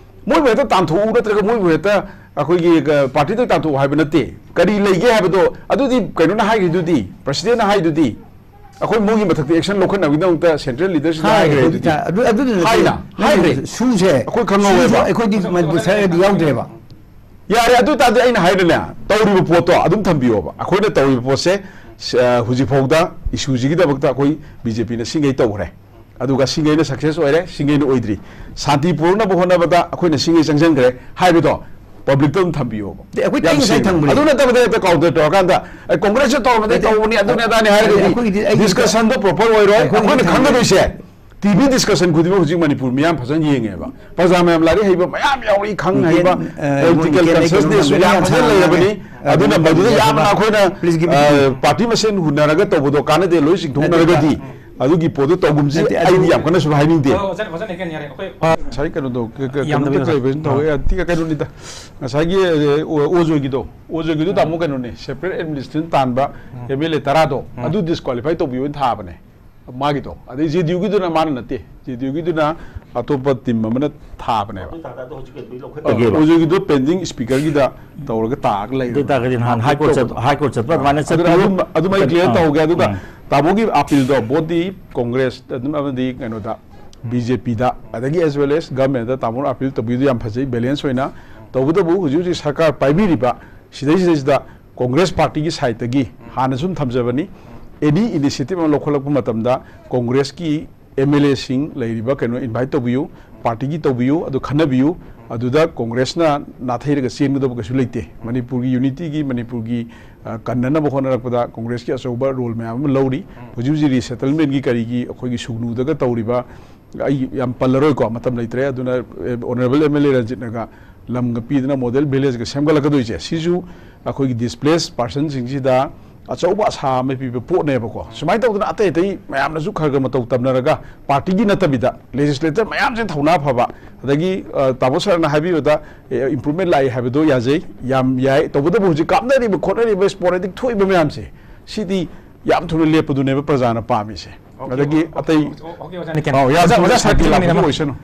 ꯃꯣꯏꯕꯨ ꯍꯦꯛꯇ ꯇꯥꯟꯊꯣꯛꯎ ꯅꯠꯇ꯭ꯔꯒ ꯃꯣꯏꯕꯨ ꯍꯦꯛꯇ ꯑꯩꯈꯣꯏꯒꯤ, ꯑ, party ꯗ ꯇꯥꯟꯊꯣꯛꯎ ꯍꯥꯏꯕ ꯅꯠꯇꯦ꯫ ꯀꯔꯤ ꯂꯩꯒꯦ ꯍꯥꯏꯕꯗꯣ ꯑꯗꯨꯗꯤ ꯀꯩꯅꯣꯅ ꯍꯥꯏꯈ꯭ꯔꯤꯗꯨꯗꯤ, President ꯅ ꯍꯥꯏꯗꯨꯗꯤ, ꯑꯩꯈꯣꯏ ꯃꯣꯏꯒꯤ ꯃꯊꯛꯇ action ꯂꯧꯈꯠꯅꯕꯒꯤꯗꯃꯛꯇ central leaderꯁꯤꯗ ꯍꯥꯏꯈ꯭ꯔꯦ ꯍꯥꯏꯈ꯭ꯔꯦ ꯑꯗꯨꯗꯤ꯫ ꯑꯗꯨꯗꯤ꯫ ꯍꯥꯏꯅ ꯅꯠꯇꯦ, ꯍꯥꯏꯈ꯭ꯔꯦ꯫ ꯁꯨꯁꯦ꯫ ꯑꯩꯈꯣꯏ ꯈꯪꯍꯧꯋꯦꯕ꯫ ꯁꯨꯁꯦ ꯑꯩꯈꯣꯏꯗꯤ ꯃꯅꯤꯄꯨꯔ ꯁꯔꯀꯥꯔꯗꯤ ꯌꯥꯎꯗ꯭ꯔꯦꯕ꯫ ꯌꯥꯔꯦ, ꯑꯗꯨ ꯑꯣꯏ ꯇꯥꯔꯗꯤ ꯑꯩꯅ ꯍꯥꯏꯗꯅꯦ, ꯇꯧꯔꯤꯕ ꯄꯣꯠꯇꯣ ꯑꯗꯨꯝ ꯊꯝꯕꯤꯌꯣꯕ꯫ ꯑꯩꯈꯣꯏꯅ ꯇꯧꯔꯤꯕ ꯄꯣꯠꯁꯦ, ꯑ, ꯍꯧꯖꯤꯛꯐꯥꯎꯗ issueꯁꯤꯒꯤꯗꯃꯛꯇ ꯑꯩꯈꯣꯏ BJPꯅ ꯁꯤꯡꯈꯩ ꯇꯧꯈ꯭ꯔꯦ꯫ ꯑꯗꯨꯒ ꯁꯤꯡꯈꯩꯅ success ꯑꯣꯏꯔꯦ, ꯁꯤꯡꯈꯩꯅ ꯑꯣꯏꯗ꯭ꯔꯤ꯫ ꯁꯥꯟꯇꯤ ꯄꯨꯔꯛꯅꯕ ꯍꯣꯠꯅꯕꯗ ꯑꯩꯈꯣꯏꯅ ꯁꯤꯡꯈꯩ ꯆꯪꯁꯤꯟꯈ꯭ꯔꯦ ꯍꯥꯏꯕꯗꯣ publicꯇ ꯑꯗꯨꯝ ꯊꯝꯕꯤꯌꯣꯕ꯫ ꯑꯗꯩ ꯑꯩꯈꯣꯏ ꯌꯥꯝ ꯇꯦꯡ ꯉꯁꯥꯏ ꯁꯦꯡꯅ꯫ ꯊꯝꯕꯅꯦ꯫ ꯑꯗꯨ ꯅꯠꯇꯕꯗ ꯍꯦꯛꯇ counter ꯇꯧꯔꯀꯥꯟꯗ, "ꯑꯦ, Congressꯅ ꯇꯧꯔꯝꯕꯗꯩ ꯅꯠꯇꯦ, ꯇꯧꯕꯅꯤ, ꯑꯗꯨꯅꯤ ꯑꯗꯥꯅꯤ" ꯍꯥꯏꯔꯒꯗꯤ ꯑꯗꯩ ꯑꯩꯈꯣꯏꯒꯤꯗꯤ ꯑꯩ discussionꯗꯣ proper ꯑꯣꯏꯔꯣꯏ꯫ ꯑꯩꯈꯣꯏꯒꯤꯗꯤ ꯑꯩꯈꯣꯏꯅ ꯊꯝꯕꯅꯦ꯫ ꯈꯪꯒꯗꯣꯏꯁꯦ, TV discussion ꯈꯨꯗꯤꯡꯃꯛ ꯍꯧꯖꯤꯛ ꯃꯅꯤꯄꯨꯔ ꯃꯤꯌꯥꯝ ꯐꯖꯅ ꯌꯦꯡꯉꯦꯕ꯫ ꯄ꯭ꯔꯖꯥ ꯃꯌꯥꯝ ꯂꯥꯏꯔꯤꯛ ꯍꯩꯕ ꯃꯌꯥꯝ ꯌꯥꯎꯔꯤ, ꯈꯪ ꯍꯩꯕ, weekend, ꯑ, political weekend consciousnessꯁꯨ ꯀꯩꯅꯣ ꯌꯥꯝ ꯌꯥꯝ ꯐꯖꯅ ꯁꯥꯟꯅꯔꯒꯅꯤ꯫ ꯂꯩꯔꯕꯅꯤ꯫ ꯑ, ꯑꯗꯨꯅ ꯀꯩꯅꯣ ꯃꯗꯨꯗ ꯌꯥꯝꯅ ꯑꯩꯈꯣꯏꯅ, please give me ꯑ, party ꯃꯁꯦꯟ ꯍꯨꯟꯅꯔꯒ ꯇꯧꯕꯗꯣ ꯀꯥꯟꯅꯗꯦ, ꯂꯣꯏ ꯆꯤꯡꯊꯣꯛꯅꯔꯒꯗꯤ꯫ ꯅꯠꯇꯦ, ꯑꯗꯨꯒꯤ ꯄꯣꯠꯇꯨ ꯇꯧꯒꯨꯝꯁꯤ꯫ ꯅꯠꯇꯦ, ꯑꯗꯨ ꯑꯩꯗꯤ ꯌꯥꯝ ꯀꯟꯅꯁꯨ ꯍꯥꯏꯅꯤꯡꯗꯦ꯫ ꯑꯣ, ꯑꯣꯖꯥ, ꯑꯣꯖꯥ ꯂꯩꯀꯦꯟ ꯌꯥꯔꯦ꯫ ꯑꯩꯈꯣꯏ ꯉꯁꯥꯏ ꯀꯩꯅꯣꯗꯣ, ꯀ-, ꯀ-, ꯌꯥꯝꯗꯕꯤꯗ ꯀꯩꯅꯣꯝꯇ ꯀꯩꯕ ꯇꯧꯋꯦ꯫ ꯑꯥ꯫ ꯇꯤ-, ꯀꯩꯅꯣꯅꯤꯗ꯫ ꯉꯁꯥꯏꯒꯤ, ꯑ, ꯑꯣ-, ꯑꯣꯖꯣꯏꯒꯤꯗꯣ, ꯑꯣꯖꯣꯏꯒꯤꯗꯣ ꯇꯥꯃꯣ ꯀꯩꯅꯣꯅꯦ, separate administration ꯇꯥꯟꯕ ꯎꯝ꯫ MLA ꯇꯔꯥꯗꯣ, ꯎꯝ꯫ ꯑꯗꯨ disqualify ꯇꯧꯕꯤꯌꯣꯅ ꯊꯥꯕꯅꯦ꯫ ꯃꯥꯒꯤꯗꯣ꯫ ꯑꯗꯩ JDUꯒꯤꯗꯨꯅ ꯃꯥꯅ ꯅꯠꯇꯦ꯫ JDUꯒꯤꯗꯨꯅ ꯑꯇꯣꯞꯄ team ꯑꯃꯅ ꯊꯥꯕꯅꯦꯕ꯫ ꯑꯗꯨ ꯑꯣꯏꯇꯥꯔꯗꯤ ꯑꯗꯣ ꯍꯧꯖꯤꯛ ꯀꯩꯗꯧꯕꯩ ꯂꯧꯈꯠ- ꯑꯣ, ꯇꯧꯒꯦꯕ? ꯑꯣꯖꯣꯏꯒꯤꯗꯣ pending speakerꯒꯤꯗ ꯇꯧꯔꯒ ꯇꯥꯔꯒ ꯂꯩꯔꯦ꯫ ꯑꯗꯨ ꯑꯣꯏꯇꯥꯔꯒꯗꯤ ꯅꯍꯥꯟ High Court ꯆꯠ-, High Court ꯆꯠꯄ ꯑꯗꯨꯃꯥꯏꯅ ꯑꯗꯨꯅ ꯆꯠꯄꯤꯌꯨ꯫ ꯑꯗꯨꯝ, ꯑꯗꯨꯝ ꯑꯩ clear ꯑꯥ꯫ ꯇꯧꯍꯧꯒꯦ꯫ ꯑꯗꯨꯒ ꯎꯝ꯫ ꯇꯥꯃꯣꯒꯤ appealꯗꯣ, both the Congress ꯑꯗꯨꯝ ꯑꯃꯗꯤ ꯀꯩꯅꯣꯗ, BJPꯗ, ꯑꯗꯒꯤ as well as governmentꯗ ꯇꯥꯃꯣꯅ appeal ꯇꯧꯕꯤꯗꯨ ꯌꯥꯝ ꯐꯖꯩ, balance ꯑꯣꯏꯅ꯫ ꯇꯧꯕꯇꯕꯨ ꯍꯧꯖꯤꯛ ꯍꯧꯖꯤꯛ ꯁꯔꯀꯥꯔ ꯄꯥꯏꯕꯤꯔꯤꯕ ꯁꯤꯗꯩꯁꯤꯗꯩꯁꯤꯗ Congress partyꯒꯤ sideꯇꯒꯤ ꯍꯥꯟꯅ ꯁꯨꯝ ꯊꯝꯖꯕꯅꯤ, any initiative ꯑꯃ ꯂꯧꯈꯠꯂꯛꯄ ꯃꯇꯝꯗ Congressꯀꯤ MLAꯁꯤꯡ ꯂꯩꯔꯤꯕ ꯀꯩꯅꯣ invite ꯇꯧꯕꯤꯌꯨ, partyꯒꯤ ꯇꯧꯕꯤꯌꯨ, ꯑꯗꯨ ꯈꯟꯅꯕꯤꯌꯨ꯫ ꯑꯗꯨꯗ Congressꯅ ꯅꯥꯊꯩꯔꯒ ꯆꯦꯟꯒꯗꯕ ꯀꯩꯁꯨ ꯂꯩꯇꯦ꯫ ꯃꯅꯤꯄꯨꯔꯒꯤ unityꯒꯤ, ꯃꯅꯤꯄꯨꯔꯒꯤ, ꯑ, ꯀꯟꯅꯅꯕ ꯍꯣꯠꯅꯔꯛꯄꯗ Congressꯀꯤ ꯑꯆꯧꯕ role ꯃꯌꯥꯝ ꯑꯃ ꯂꯧꯔꯤ꯫ ꯍꯧꯖꯤꯛ ꯍꯧꯖꯤꯛ resettlementꯒꯤ ꯀꯔꯤꯒꯤ ꯑꯩꯈꯣꯏꯒꯤ ꯁꯨꯒꯅꯨꯗꯒ ꯇꯧꯔꯤꯕ, ꯑꯩ ꯌꯥꯝ ꯄꯜꯂꯔꯣꯏꯀꯣ, ꯃꯇꯝ ꯂꯩꯇ꯭ꯔꯦ꯫ ꯑꯗꯨꯅ, ꯑꯦ, Honourable MLA ꯔꯟꯖꯤꯠꯅꯒ ꯂꯝꯒ ꯄꯤꯗꯅ model villageꯒ ꯁꯦꯝꯒꯠꯂꯛꯀꯗꯣꯏꯁꯦ, ꯁꯤꯁꯨ ꯑꯩꯈꯣꯏꯒꯤ displaced personꯁꯤꯡꯁꯤꯗ ꯑꯆꯧꯕ ꯑꯁꯥ ꯑꯃ ꯄꯤꯕ ꯄꯣꯠꯅꯦꯕꯀꯣ꯫ ꯁꯨꯃꯥꯏꯅ ꯇꯧꯗꯅ ꯑꯇꯩ ꯑꯇꯩ ꯃꯌꯥꯝꯅꯁꯨ ꯈꯔ ꯈꯔ ꯃꯇꯧ ꯇꯝꯅꯔꯒ, partyꯒꯤ ꯅꯠꯇꯕꯤꯗ legislator ꯃꯌꯥꯝꯁꯤꯅ ꯊꯧꯅꯥ ꯐꯕ, ꯑꯗꯒꯤ, ꯑ, ꯇꯥꯃꯣ sirꯅ ꯍꯥꯏꯕꯤꯕꯗ, ꯑꯦ, improvement ꯂꯥꯛꯏ ꯍꯥꯏꯕꯗꯣ ꯌꯥꯖꯩ, ꯌꯥꯝ ꯌꯥꯏ꯫ ꯇꯧꯕꯇꯕꯨ ꯍꯧꯖꯤꯛ ꯀꯥꯞꯅꯔꯤꯕ ꯈꯣꯠꯅꯔꯤꯕ sporadic ꯊꯣꯛꯏꯕ ꯃꯌꯥꯝꯁꯦ, ꯁꯤꯗꯤ ꯌꯥꯝ ꯊꯨꯅ ꯂꯦꯞꯄꯗꯨꯅꯦꯕ ꯄ꯭ꯔꯖꯥꯅ ꯄꯥꯝꯃꯤꯁꯦ꯫ ꯑꯣꯀꯦ, ꯑꯗꯒꯤ ꯑꯣꯀꯦ, ꯑꯇꯩ ꯑꯣꯀꯦ, ꯑꯣꯖꯥ, ꯂꯩꯀꯦꯟ꯫ ꯑꯧ, ꯌꯥꯖ-, ꯑꯣꯖꯥ, ꯑꯣꯖꯥ, ꯑꯣꯖꯥ, ꯁꯥꯇꯤ ꯁꯥꯇꯤ ꯂꯥꯛꯄꯗꯤ ꯂꯩꯃꯤꯟꯅꯕ꯫ ꯑꯣꯏꯁꯅꯨ꯫